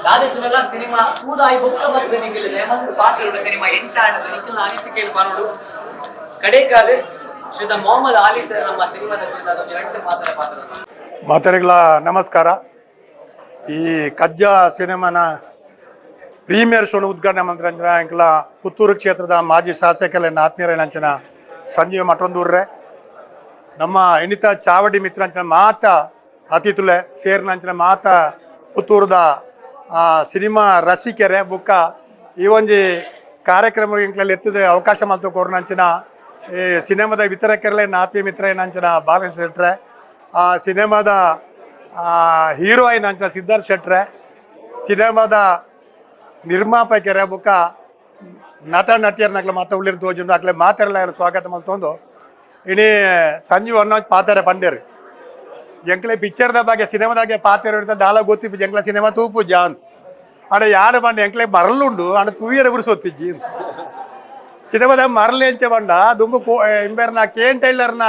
ದಾದೆತ್ತುನಲ್ಲ ಸಿನಿಮಾ ತೂದಾಯಿ ಬೊಕ್ಕ ಬರ್ತದೆ ನಿಂಗಿಲ್ಲ ದಯಮಾಡಿ ಪಾತ್ರಗಳು ಸಿನಿಮಾ ಎಂಚ ಆಂಡದ ನಿಕ್ಕಲ್ನ ಅನಿಸಿಕೆ ಪನೋಡು. ಕಡೇಕಾದ ಶ್ರೀತ ಮೊಹಮ್ಮದ್ ಆಲಿ ಸರ್ ನಮ್ಮ ಸಿನಿಮಾದ ಕುರಿತಾದ ಒಂದು ಎರಡು ಮಾತರ ಪಾತ್ರ. ಮಾತರಿಗಳ ನಮಸ್ಕಾರ. ಈ ಕಜ್ಜ ಸಿನಿಮಾನ ಪ್ರೀಮಿಯರ್ ಶೋನ ಉದ್ಘಾಟನೆ ಮಂತ್ರಂಜನ ಎಂಕ್ಲ ಪುತ್ತೂರು ಕ್ಷೇತ್ರದ ಮಾಜಿ ಶಾಸಕರ ಆತ್ಮೀಯರ ಸಂಜೀವ ಮಠೊಂದೂರ್ರೆ, ನಮ್ಮ ಎಣಿತ ಚಾವಡಿ ಮಿತ್ರಂಚನ ಮಾತ ಅತಿಥುಲೆ ಸೇರಿನಂಚಿನ ಮಾತ ಪುತ್ತೂರುದ ಸಿನಿಮಾ ರಸಿಕೆರೆ ಬುಕ್ಕ ಈ ಒಂಜಿ ಕಾರ್ಯಕ್ರಮ ಎಂಕ್ಲಲ್ಲಿ ಎತ್ತಿದ ಅವಕಾಶ ಮಲ್ತು ಕೊರ್ನಂಚಿನ ಈ ಸಿನಿಮಾದ ವಿತರಕರಲೇ ಆತ್ಮೀಯ ಮಿತ್ರ ಏನಂಚಿನ ಬಾಲಕೃಷ್ಣ ಶೆಟ್ರೆ, ಆ ಸಿನಿಮಾದ ಹೀರೋ ಅಂಚಿನ ಸಿದ್ಧಾರ್ಥ್ ಶೆಟ್ರೆ, ಸಿನಿಮಾದ ನಿರ್ಮಾಪಕರ ಬುಕ್ಕ ನಟ ನಟಿಯರ್ನಕ್ಲೆ ಮಾತ ಉಳ್ಳಿರ್ ತೋಜುಂಡು ಅಕ್ಲೆ ಮಾತೆಲ್ಲ ಸ್ವಾಗತ ಮಲ್ತೊಂದು. ಇನಿ ಸಂಜು ಅನ್ನ ಪಾತೆರೆ ಪಂಡೇರು ಎಂಕ್ಲೆ ಪಿಕ್ಚರ್ದ ಬಗ್ಗೆ ಸಿನಿಮಾದಾಗೆ ಪಾತೆರ ಇರ್ತ ದಾಲ ಗೊತ್ತಿಪ್ಪು ಎಂಕ್ಲ ಸಿನಿಮಾ ತೂಪು ಜಾನ್ ಆಡ ಯಾರು ಬಂಡ ಎಂಕ್ಲೆ ಮರಳುಂಡು ಆಡ ತೂಯರ ಸೊತ್ತಿಜ್ಜಿ. ಸಿನಿಮಾದ ಮರಳು ಎಂಚೆ ಬಂಡ ದುಂಬು ಕೋ ಇಂಬೇರ್ನ ಕೇನ್ ಟೈಲರ್ನ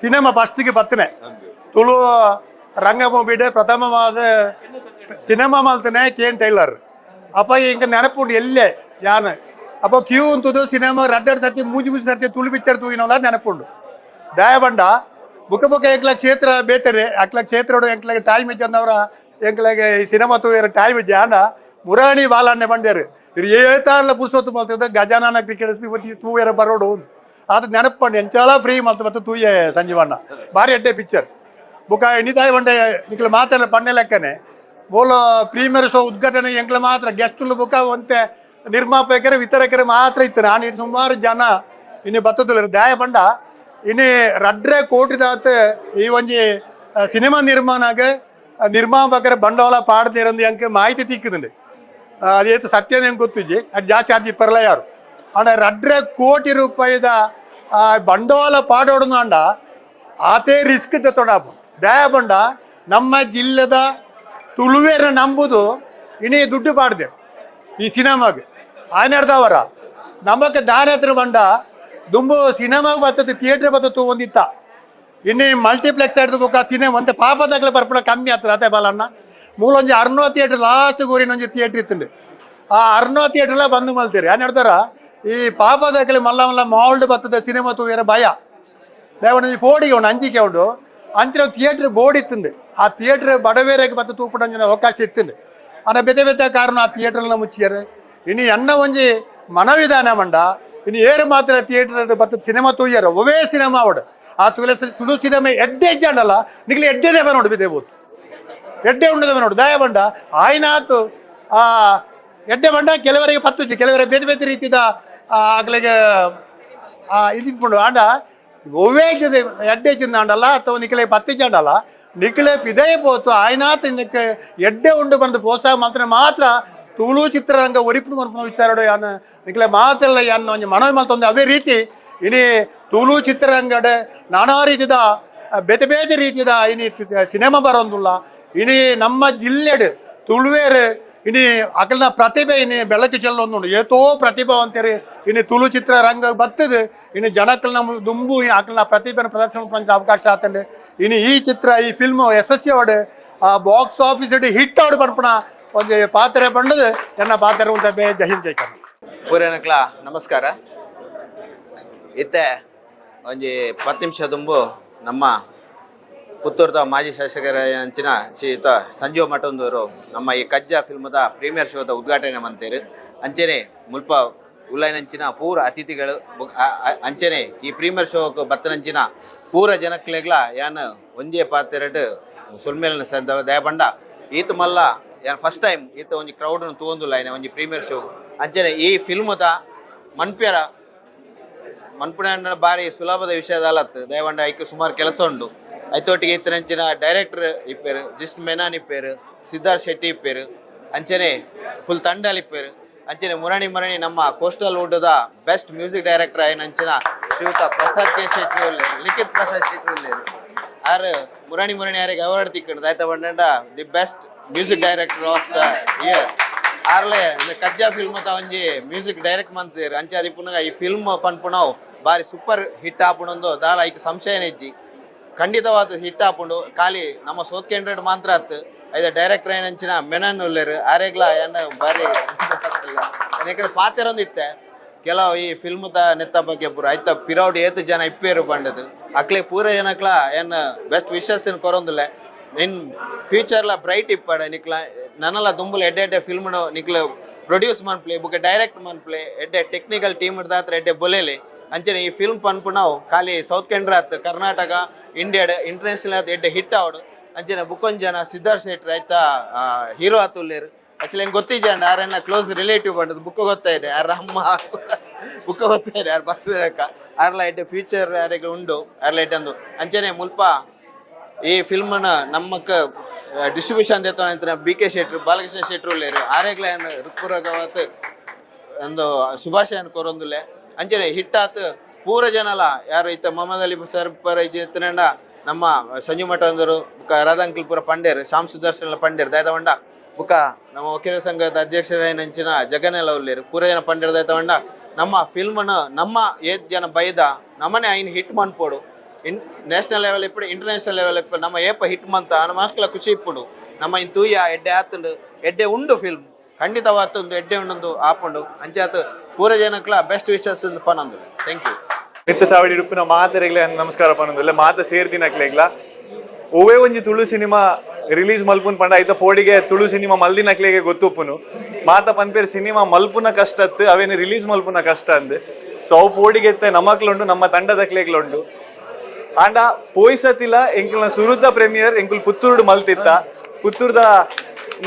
ಸಿನಿಮಾ ಫಸ್ಟ್ಗೆ ಬತ್ತನೆ ತುಳು ರಂಗಭೂಮಿಡೆ ಪ್ರಥಮವಾದ ಸಿನಿಮಾ ಮಲ್ತನೆ ಕೇನ್ ಟೈಲರ್. ಅಪ್ಪ ಇಂಕ ನೆನಪುಂಡು ಎಲ್ಲೆ ಯಾನ್ ಅಪ್ಪ ಕ್ಯೂ ಅಂತದು ಸಿನಿಮಾ ರಡ್ಡಡ್ ಸರ್ತಿ ಮೂಜಿ ಮೂಜಿ ಸರ್ತಿ ತುಳು ಪಿಕ್ಚರ್ ತೂಗಿನಲ್ಲ ನೆನಪುಂಡು. ದಯ ಬಂಡ ಬುಕ್ಕ ಬುಕ್ಕ ಎಂಕ್ಲ ಕ್ಷೇತ್ರ ಬೇತರೆ ಅಕ್ಲ ಕ್ಷೇತ್ರ ಎಂಕ್ಲಾಗ ಟೈಮ್ ಇಜ್ಜಂದವರ ಎಂಕ್ಲಾಗ ಈ ಸಿನಿಮಾ ತೂಯರ ಟೈಮ್ ಇಜ್ಜಿ. ಆಂಡ ಮುರಾಣಿ ಬಾಲಣ್ಣೆ ಬಂಡೇರು ಇರು ಏತಾರ್ಲ ಪುರ್ಸೊತ್ತು ಮಲ್ತದ ಗಜಾನನ ಕ್ರಿಕೆಟ್ ತೂಯರ ಬರೋಡು ಅದು ನೆನಪಂಡು ಎಂಚಾಲ ಫ್ರೀ ಮಲ್ತ ಮತ್ತು ತೂಯೆ ಸಂಜೀವಣ್ಣ ಭಾರಿ ಎಡ್ಡೆ ಪಿಕ್ಚರ್. ಬುಕ್ಕ ಎಣಿತಾಯಿ ಬಂಡೆ ನಿಕ್ಲ ಮಾತೆಲ್ಲ ಪಣ್ಣೆ ಲೆಕ್ಕನೆ ಬೋಲ ಪ್ರೀಮಿಯರ್ ಶೋ ಉದ್ಘಾಟನೆ ಎಂಕ್ಲ ಮಾತ್ರ ಗೆಸ್ಟ್ಲು ಬುಕ್ಕ ಒಂತೆ ನಿರ್ಮಾಪಕರು ವಿತರಕರು ಮಾತ್ರ ಇತ್ತು. ನಾನು ಇನ್ನು ಸುಮಾರು ಜನ ಇನ್ನು ಬತ್ತದಿಲ್ಲ. ದಾಯ ಪಂಡ ಇನ್ನು ರಡ್ರೆ ಕೋಟಿದಾತ ಈ ಒಂಜಿ ಸಿನಿಮಾ ನಿರ್ಮಾಣಾಗ ನಿರ್ಮಾಪಕರ ಬಂಡವಾಳ ಪಾಡ್ದಿರಂದು ಅಂಕ ಮಾಹಿತಿ ತಿಕ್ಕುದುಂಡು. ಅದೇತು ಸತ್ಯನೇ ಹೆಂಗೆ ಗೊತ್ತಿಜ್ಜಿ, ಅದು ಜಾಸ್ತಿ ಆದಿ ಪರ್ಲ ಯಾರು. ಆಂಡ 2.5 ಕೋಟಿ ರೂಪಾಯಿದ ಬಂಡವಾಳ ಪಾಡೋಡು ಅಂಡ ಆತೇ ರಿಸ್ಕ್ ತೊಡಾಪು. ದಯ ಬಂಡ ನಮ್ಮ ಜಿಲ್ಲೆದ ತುಳುವೇರ ನಂಬುದು ಇನಿ ದುಡ್ಡು ಪಾಡ್ದೆ ಈ ಸಿನಿಮಾಗೆ ಆಯ್ನಡ್ದವರ ನಮಕ್ ದಾನ ಹತ್ರ ಬಂಡ ದುಂಬು ಸಿನಿಮಾ ಬರ್ತದೆ ಥಿಯೇಟರ್ ಬರ್ತದೆ ಒಂದಿತ್ತ. ಇನ್ನು ಮಲ್ಟಿಪ್ಲೆಕ್ಸ್ ಹಿಡ್ದು ಬೊಕ್ಕ ಸಿನಿಮಾ ಒಂತೆ ಪಾಪದಾಗಲೇ ಬರ್ಪುಣ ಕಮ್ಮಿ ಆಗ್ತದೆ. ಅದೇ ಬಾಲಣ್ಣ ಮೂಲೊಂಜಿ ಅರ್ನೋ ಥಿಯೇಟರ್ ಲಾಸ್ಟ್ ಊರಿನ ಒಂಜಿ ಥಿಯೇಟರ್ ಇತ್ತುಂಡು. ಆ ಅರ್ನೋ ಥಿಯೇಟರ್ಲ ಬಂದು ಮಲ್ತೀರಿ. ಏನ್ ಹೇಳ್ತಾರ ಈ ಪಾಪದಾಗಲಿ ಮಲ್ಲ ಮಲ್ಲ ಮಾಲ್ಡ್ ಬರ್ತದೆ ಸಿನಿಮಾ ತೂವೇರ ಭಯ. ದೇವನ ಫೋಡಿಗೆ ಉಂಡು ಅಂಚಿಕೆ ಉಂಡು ಅಂಚಿನ ಥಿಯೇಟರ್ ಬೋರ್ಡ್ ಇತ್ತುಂಡು. ಆ ಥಿಯೇಟರ್ ಬಡವೇರೆಗೆ ಮತ್ತು ತೂಪುಡಂಜಿನ ಅವಕಾಶ ಇತ್ತುಂಡು. ಆನ ಬೇತೆ ಬೇತೆ ಕಾರಣ ಆ ಥಿಯೇಟರ್ನ ಮುಚ್ಚಿಯಾರೆ. ಇನ್ನು ಎನ್ನ ಒಂಜಿ ಮನವಿಧಾನ ಮಂಡ ಇನ್ನು ಏರು ಮಾತ್ರ ಥಿಯೇಟರ್ ಬತ್ತ ಸಿನಿಮಾ ತೂಯ್ಯಾರ ಒವೇ ಸಿನಿಮಾ ಅವಡು ಆ ತುಲೆ ಸುಳು ಸಿನಿಮಾ ಎಡ್ಡೆ ಇಜ್ಜಾಂಡಲ್ಲ ನಿಕ್ಲೆ ಎಡ್ಡೆದೇ ನೋಡು ಬಿದ್ದೆ ಬೋತು ಎಡ್ಡೆ ಉಂಡದ ನೋಡು. ದಯ ಬಂಡ ಆಯ್ನಾತು ಆ ಎಡ್ಡೆ ಬಂಡ ಕೆಲವರಿಗೆ ಪತ್ತುಜಿ ಕೆಲವರಿಗೆ ಬೇರೆ ಬೇರೆ ರೀತಿದ ಆಗ್ಲಿಗೆ ಇದಿಪ್ಪುಂಡು. ಆಂಡ ಒವ್ವೇ ಎಡ್ಡೆ ಚಿಂದಾಂಡಲ್ಲ ಅಥವಾ ನಿಕ್ಲೆ ಪತ್ತಿಜಾಂಡಲ್ಲ ನಿಕ್ಲೆ ಪಿದೈ ಪೋತು ಆಯ್ನಾತ್ ಇದಕ್ಕೆ ಎಡ್ಡೆ ಉಂಡು ಬಂದು ಪ್ರೋತ್ಸಾಹ ಮಾತ್ರ ಮಾತ್ರ ತುಳು ಚಿತ್ರರಂಗ ಒರಿಪು ಮನ್ಪುನ ವಿಚಾರಡು ಯಾನ್ ನಿಕ್ಲೆ ಮಾತೆಲ್ಲ ಯಾನ್ ಒಂಜಿ ಮನವಿ ಮಲ್ತೊಂದು. ಅವೇ ರೀತಿ ಇನಿ ತುಳು ಚಿತ್ರರಂಗಡೆ ನಾನಾ ರೀತಿದ ಬೇತೆ ಬೇತೆ ರೀತಿದ ಇನಿ ಸಿನಿಮಾ ಬರೋಂದುಲ್ಲ. ಇನಿ ನಮ್ಮ ಜಿಲ್ಲೆಡ್ ತುಳುವೇರು ಇನಿ ಅಕಲ್ನ ಪ್ರತಿಭೆ ಇನಿ ಬೆಳಕು ಚೆಲ್ಲೊಂದುಂಡು. ಏತೋ ಪ್ರತಿಭಾವಂತರು ಇನಿ ತುಳು ಚಿತ್ರರಂಗ ಬರ್ತದೆ. ಇನ್ನು ಜನಕ್ಕಲ್ನ ದುಂಬು ಅಕಲ್ನ ಪ್ರತಿಭೆನ ಪ್ರದರ್ಶನ ಮಲ್ಪುನ ಅವಕಾಶ ಆತಂಡು. ಇನಿ ಈ ಚಿತ್ರ ಈ ಫಿಲ್ಮ್ ಯಶಸ್ವಿ ಅವಡು ಆ box office hit ಅವಡು ಪನ್ಪುನ ಒಂಜಿ ಪಾತ್ರೆ ಪಂಡದು ಎನ್ನ ಪಾತ್ರೆ ಉಂಟ ಬೇ. ಜೈ ಹಿಂದ್, ಜೈ ಕರ್ನಾಟಕ. ಪೂರೇನಕ್ಲ ನಮಸ್ಕಾರ. ಇತ್ತೆ ಒಂಜಿ 10 ನಿಮಿಷ ದುಂಬು ನಮ್ಮ ಪುತ್ತೂರ್ದ ಮಾಜಿ ಶಾಸಕರ ಅಂಚಿನ ಶ್ರೀಯುತ ಸಂಜೀವ ಮಠಂದೂರು ನಮ್ಮ ಈ ಕಜ್ಜ ಫಿಲ್ಮದ ಪ್ರೀಮಿಯರ್ ಶೋದ ಉದ್ಘಾಟನೆ ಮಂತೇರು. ಅಂಚೆನೆ ಮುಲ್ಪ ಉಲ್ಲೈನಂಚಿನ ಪೂರ ಅತಿಥಿಗಳು ಅಂಚೆನೆ ಈ ಪ್ರೀಮಿಯರ್ ಶೋಕ್ ಬತ್ತನಂಚಿನ ಪೂರ ಜನಕ್ಲೆಗ್ಲ ಯಾನ್ ಒಂಜೇ ಪಾತೆರಡ್ ಸೊಲ್ಮೇಲಿನ ಸಂದ ದಯಪಂಡ ಈತ ಮಲ್ಲ ಯಾನ್ ಫಸ್ಟ್ ಟೈಮ್ ಈತ ಒಂಜಿ ಕ್ರೌಡ್ ತೂವೊಂದುಲ್ಲ ಐನ ಒಂಜಿ ಪ್ರೀಮಿಯರ್ ಶೋ. ಅಂಚೆನೆ ಈ ಫಿಲ್ಮದ ಮನ್ಪ್ಯರ ಮನ್ಪುಣ ಬಾರಿ ಸುಲಭದ ವಿಷಯದಲ್ಲತ್ತು. ದಯವಂಡ ಐಕ್ ಸುಮಾರು ಕೆಲಸ ಉಂಡು. ಐತೊಟ್ಟಿಗೆ ಇತ್ತನಂಚಿನ ಡೈರೆಕ್ಟರ್ ಇಪ್ಪೇರು, ಜಿಸ್ಟ್ ಮೆನಾನ್ ಇಪ್ಪೇರು, ಸಿದ್ಧಾರ್ಥ್ ಶೆಟ್ಟಿ ಇಪ್ಪೇರು, ಅಂಚನೆ ಫುಲ್ ತಂಡಲ್ ಇಪ್ಪೇರು. ಅಂಚನೆ ಮುರಣಿ ಮುರಣಿ ನಮ್ಮ ಕೋಸ್ಟಲ್ ವುಡ್ದ best music director ಆಯ್ನ ಅಂಚಿನ ಶ್ರೀಯುತ ಪ್ರಸಾದ್ ಕೆ ಶೆಟ್ಟಿ ಉಲ್ಲೇರು, ಲಿಖಿತ್ ಪ್ರಸಾದ್ ಶೆಟ್ಟಿ ಉಲ್ಲೇರು. ಆರ್ ಮುರಣಿ ಮುರಣಿ ಯಾರಿಗೆ ಅವಾರ್ಡ್ ತಿಕ್ಕಂಡು ಆಯ್ತಾ ಬಂಡ the best music director of the year. ಆರ್ಲೆ ಕಜ್ಜಾ film ಒಂಜಿ ಮ್ಯೂಸಿಕ್ ಡೈರೆಕ್ಟ್ ಮಂತೇರು. ಅಂಚೆ ಅದಿಪ್ಪುನಗ ಈ ಫಿಲ್ಮ್ ಪನ್ಪುನವು ಬಾರಿ ಸೂಪರ್ ಹಿಟ್ ಆಪುಣಂದು ದಾಲ ಐಕ್ ಸಂಶಯನೇ ಇಜ್ಜಿ. ಖಂಡಿತವಾದ ಹಿಟ್ ಆಪುಂಡು. ಖಾಲಿ ನಮ್ಮ ಸೋತ್ ಕೇಂದ್ರ ಮಾತ್ರ ಅತ್ತು ಐದ ಡೈರೆಕ್ಟರ್ ಏನಂಚಿನ ಮೆನನ್ ಉಲ್ಲೇರು ಆರೇಗ್ಲ ಏನ ಬಾರಿ ಯಾಕಂದ್ರೆ ಪಾತೆರೊಂದು ಇತ್ತೆ ಕೆಲವು ಈ ಫಿಲ್ಮ್ದ ನೆತ್ತ ಬಗ್ಗೆ ಪೂರ ಐತ ಪಿರೌಡ್ ಏತ್ ಜನ ಇಪ್ಪೇರು ಪಂಡದು ಅಕ್ಲೆ ಪೂರ ಜನಕ್ಲ ಏನ್ ಬೆಸ್ಟ್ ವಿಶಸ್ ಕೊರೊಂದುಲ್ಲೆ. ಇನ್ ಫ್ಯೂಚರ್ಲ ಬ್ರೈಟ್ ಇಪ್ಪಡ ನಿಕ್ಲ ನನಲ ದುಂಬುಲ ಎಡ್ಡೆ ಎಡ್ಡೆ ಫಿಲ್ಮ್ ನಿಕ್ಲ ಪ್ರೊಡ್ಯೂಸ್ ಮನ್ಪ್ಲೆ ಬುಕ್ಕ ಡೈರೆಕ್ಟ್ ಮನ್ಪ್ಲೆ ಎಡ್ಡೆ ಟೆಕ್ನಿಕಲ್ ಟೀಮ್ ದಾತ್ರ ಎಡ್ಡೆ ಬೊಲೆಲೆ. ಅಂಚನೆ ಈ ಫಿಲ್ಮ್ ಪನ್ಪುನವು ಖಾಲಿ ಸೌತ್ ಕೆನರಾ ಆತ್ ಕರ್ನಾಟಕ ಇಂಡಿಯಾಡ್ ಇಂಟರ್ನ್ಯಾಷನಲ್ ಆತ್ ಎಡ್ಡೆ ಹಿಟ್ ಆವಡು. ಅಂಚನೆ ಬುಕ್ಕೊಂಜ್ ಜನ ಸಿದ್ಧಾರ್ಥ್ ಶೆಟ್ಟಿ ಆಯ್ತಾ ಹೀರೋ ಆತುಲ್ಲೇರು. Actually ಹೆಂಗೆ ಗೊತ್ತಿಜಾಂಡ ಆರನ್ನ ಕ್ಲೋಸ್ ರಿಲೇಟಿವ್ ಪಂಡದು ಬುಕ್ ಗೊತ್ತಾಯಿದೆ ಆರ ಅಮ್ಮ ಬುಕ್ ಗೊತ್ತಾಯಿದೆ ಆರ್ ಬತ್ತದಕ್ಕ ಆರ್ಲ ಎಡ್ಡೆ ಫ್ಯೂಚರ್ ಯಾರಿಗೆ ಉಂಡು ಆರ್ಲ ಎಡ್ಡೆ ಅಂದು ಅಂಚನೆ ಮುಲ್ಪ ಈ ಫಿಲ್ಮ್ನ ನಮ್ಮಕ್ಕ ಡಿಸ್ಟ್ರಿಬ್ಯೂಷನ್ ದೇತನ ಬಿ ಕೆ ಶೆಟ್ರು ಬಾಲಕೃಷ್ಣ ಶೆಟ್ರು ಉಲ್ಲೇರು ಆರೇಗ್ಲ ಹೃತ್ಪೂರ್ವಕವಾತ್ ಒಂದು ಶುಭಾಶಯನ ಕೊರೊಂದುಲ್ಲೆ ಅಂಚನೆ ಹಿಟ್ಟಾತ್ ಪೂರ ಜನಲ ಯಾರು ಇತ್ತ ಮೊಹಮ್ಮದ್ ಅಲಿ ಸರ್ ಪರ ಇತ್ತನಂಡ ನಮ್ಮ ಸಂಜು ಮಠ ಅಂದರು ಬುಕ್ಕ ರಾಧಾಂಕಲ್ ಪೂರ ಪಂಡೇರ್ ಶ್ಯಾಮ್ ಸುದರ್ಶನ್ ಪಂಡೇರ್ ದಾಯತವಂಡ ಬುಕ್ಕ ನಮ್ಮ ವಕೀಲರ ಸಂಘದ ಅಧ್ಯಕ್ಷರಾಯಿನಂಚಿನ ಜಗನೆಲ್ಲ ಉಲ್ಲೇರು ಪೂರ ಜನ ಪಂಡೇರ್ ದಾಯತವಂಡ ನಮ್ಮ ಫಿಲ್ಮನ್ನು ನಮ್ಮ ಏತ್ ಜನ ಬೈದ ನಮ್ಮನೆ ಐನ್ ಹಿಟ್ ಮನ್ಪೋಡು ಇನ್ ನ್ಯಾಷನಲ್ ಲೆವೆಲ್ ಇಪ್ಪಡು ಇಂಟರ್ನ್ಯಾಷನಲ್ ಲೆವೆಲ್ ಇಪ್ಪಡು ನಮ್ಮ ಏಪ ಹಿಟ್ ಮಂತ ನಮ್ಮ ಖುಷಿ ಇಪ್ಪುಡು ನಮ್ಮ ಇನ್ ತೂಯ ಎಡ್ಡೆ ಆತುಂಡು ಎಡ್ಡೆ ಉಂಡು ಫಿಲ್ಮ್ ಖಂಡಿತವಾತುಂದು ಎಡ್ಡೆ ಉಂಡು ಆಪುಂಡು ಅಂಚಾತ್ ಪೂರ ಜನಕ್ಲ ಬೆಸ್ಟ್ ವಿಶಸ್ ಪನೊಂದುಲ್ಲೆ thank you. ಮಿತ್ತ ಚಾವಡಿ ಉಡುಪಿನ ಮಾತೆರೆಗ್ಲೆ ನಮಸ್ಕಾರ ಪನೊಂದುಲ್ಲೆ ಮಾತ ಸೇರ್ದಿನಕ್ಲೆಗ್ಲ ಒವ್ವೇ ಒಂಜಿ ತುಳು ಸಿನಿಮಾ ರಿಲೀಸ್ ಮಲ್ಪುನ್ ಪಂಡ ಐತ ಪೋಡಿಗೆ ತುಳು ಸಿನಿಮಾ ಮಲ್ದಿನಕ್ಲೆಗೆ ಗೊತ್ತುಪ್ಪುನು ಮಾತ ಪನ್ಪೇರ್ ಸಿನಿಮಾ ಮಲ್ಪುನ ಕಷ್ಟ ಅತ್ತು ಅವೇನು ರಿಲೀಸ್ ಮಲ್ಪುನ ಕಷ್ಟ ಅಂದ್. ಸೊ ಅವು ಪೋಡಿಗೆ ಎತ್ತೆ ನಮಕ್ಲುಂಡು ನಮ್ಮ ತಂಡದಕ್ಲೆಗ್ಲುಂಡು ಆಂಡ ಪೋಯ್ಸತಿಲ ಎಂಕಲ್ನ ಸುರುತ ಪ್ರೀಮಿಯರ್ ಎಂಕುಲ್ ಪುತ್ತೂರುಡು ಮಲ್ತಿತ್ತ ಪುತ್ತೂರ್ದ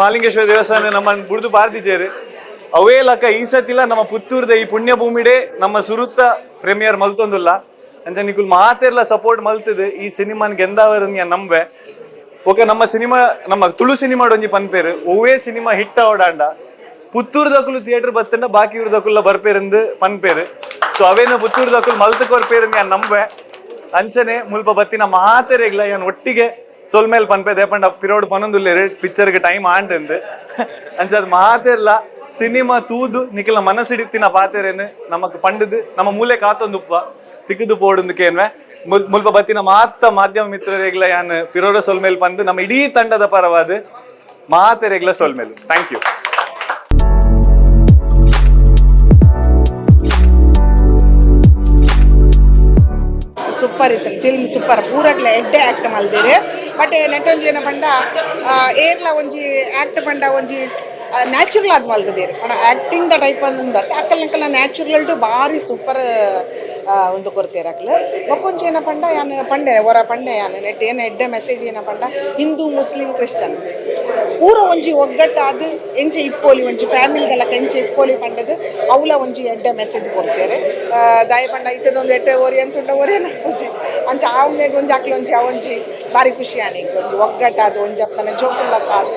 ಮಾಲಿಂಗೇಶ್ವರ ದೇವಸ್ಥಾನ ನಮ್ಮ ಬುಡ್ದು ಬಾರ್ದಿಜೇರು ಅವೇ ಲಕ ಈ ಸತಿಲ ನಮ್ಮ ಪುತ್ತೂರ್ದ ಈ ಪುಣ್ಯ ಭೂಮಿಡೆ ನಮ್ಮ ಸುರುತ್ತ ಪ್ರೀಮಿಯರ್ ಮಲ್ತೊಂದುಲ್ಲ ಅಂಚ ನಿಕುಲ್ ಮಾತೆರ್ಲ ಸಪೋರ್ಟ್ ಮಲ್ತದು ಈ ಸಿನಿಮಾನ್ ಗೆಂದಾವರ ನಂಬೆ ಓಕೆ. ನಮ್ಮ ಸಿನಿಮಾ ನಮ್ಮ ತುಳು ಸಿನಿಮಾ ಒಂಜಿ ಪನ್ಪೇರು ಒವ್ವೇ ಸಿನಿಮಾ ಹಿಟ್ ಆವಡಾಂಡ ಪುತ್ತೂರ್ದಕುಲು ಥಿಯೇಟರ್ ಬತ್ತಂಡ ಬಾಕಿ ಊರ್ದಕುಲ್ಲ ಬರ್ಪೇರಂದು ಪನ್ಪೇರು. ಸೊ ಅವೇನು ಪುತ್ತೂರ್ದಕುಲು ಮಲ್ತು ಕೊರ್ಪೇರು ನಂಬೆ ಅಂಚನೆ ಮುಲ್ಪ ಬತ್ತಿನ ಮಾತೆರೆಗ್ಲ ಏನ್ ಒಟ್ಟಿಗೆ ಸೊಲ್ಮೇಲ್ ಪನ್ಪೆ ದೇಪಂಡ ಪಿರೋಡ್ ಪನೊಂದುಲ್ಲೇರು ಪಿಕ್ಚರ್ಗೆ ಟೈಮ್ ಆಂಡಂದು ಅಂಚ ಅದು ಮಾತೆರ್ಲ ಸಿನಿಮಾ ತೂದು ನಿಖಲ ಮನಸ್ಸಿಡಿತ್ತಿನ ಪಾತೆರೇನು ನಮಕ್ ಪಂಡದು ನಮ್ಮ ಮೂಲೆ ಕಾತೊಂದುಪ್ಪ ತಿಕ್ಕದು ಪೋಡುಂದು ಕೇನ್ವೆ ಮುಲ್ಪ ಬತ್ತಿನ ಮಾತ ಮಾಧ್ಯಮ ಮಿತ್ರರೆಗ್ಲ ಯಾನ್ ಪಿರೋಡ ಸೊಲ್ಮೇಲ್ ಪಂದು ನಮ್ಮ ಇಡೀ ತಂಡದ ಪರವಾದ ಮಾತೆರೆಗ್ಲ ಸೊಲ್ಮೇಲು. Thank you. Super ಇತ್ತು ಫಿಲ್ಮ್ ಸೂಪರ್ ಪೂರಗ್ಲ ಎಡ್ಡೆ ಆ್ಯಕ್ಟ್ ಮಲ್ದಿರು ಬಟ್ ನೆಟ್ಟೊಂಜಿ ಏನ ಪಂಡ ಏರ್ಲ ಒಂಜಿ ಆ್ಯಕ್ಟ್ ಪಂಡ ಒಂಜಿ ನ್ಯಾಚುರಲ್ ಆದ್ ಮಲ್ತದೇರು ಪಂಡ acting the type ಅಂದ ಅಕ್ಕಲ್ ನಕಲ್ನ ನ್ಯಾಚುರಲ್ ಟು ಬಾರಿ ಸೂಪರ್ ಒಂದು ಕೊರ್ತೇರು ಅಕ್ಲು ಬೊಕ್ಕೊಂಜಿ ಏನ ಪಂಡ ಯಾನ್ ಪಂಡೆ ಒರ ಪಂಡೆ ಯಾನ್ ನೆಟ್ ಏನ ಎಡ್ಡೆ ಮೆಸೇಜ್ ಏನ ಪಂಡ ಹಿಂದೂ ಮುಸ್ಲಿಂ ಕ್ರಿಶ್ಚಿಯನ್ ಪೂರ ಒಂಜಿ ಒಗ್ಗಟ್ಟಾದ್ ಎಂಚ ಇಪ್ಪೋಲಿ ಒಂಜಿ ಫ್ಯಾಮಿಲಿದಲಕ ಎಂಚ ಇಪ್ಪೋಲಿ ಪಂಡದು ಅವ್ಲ ಒಂಜಿ ಎಡ್ಡೆ ಮೆಸೇಜ್ ಕೊಡ್ತೇರು ದಾಯ ಪಂಡ ಇತ್ತದೊಂದು ಎಡ್ಡೆ ಓರಿ ಅಂತುಂಡ ಒರಿಯನ ಒಂಜಿ ಅಂಚ ಆ ಒಂಜಿ ಒಂಜಿ ಅಕ್ಲು ಒಂಜಿ ಆ ಒಂಜಿ ಬಾರಿ ಖುಷಿ ಆಣಿ ಒಂಜಿ ಒಗ್ಗಟ್ಟಾದ್ ಒಂಜಪ್ಪನ ಜೋಕುಲ್ಲಕ್ಕಾದ್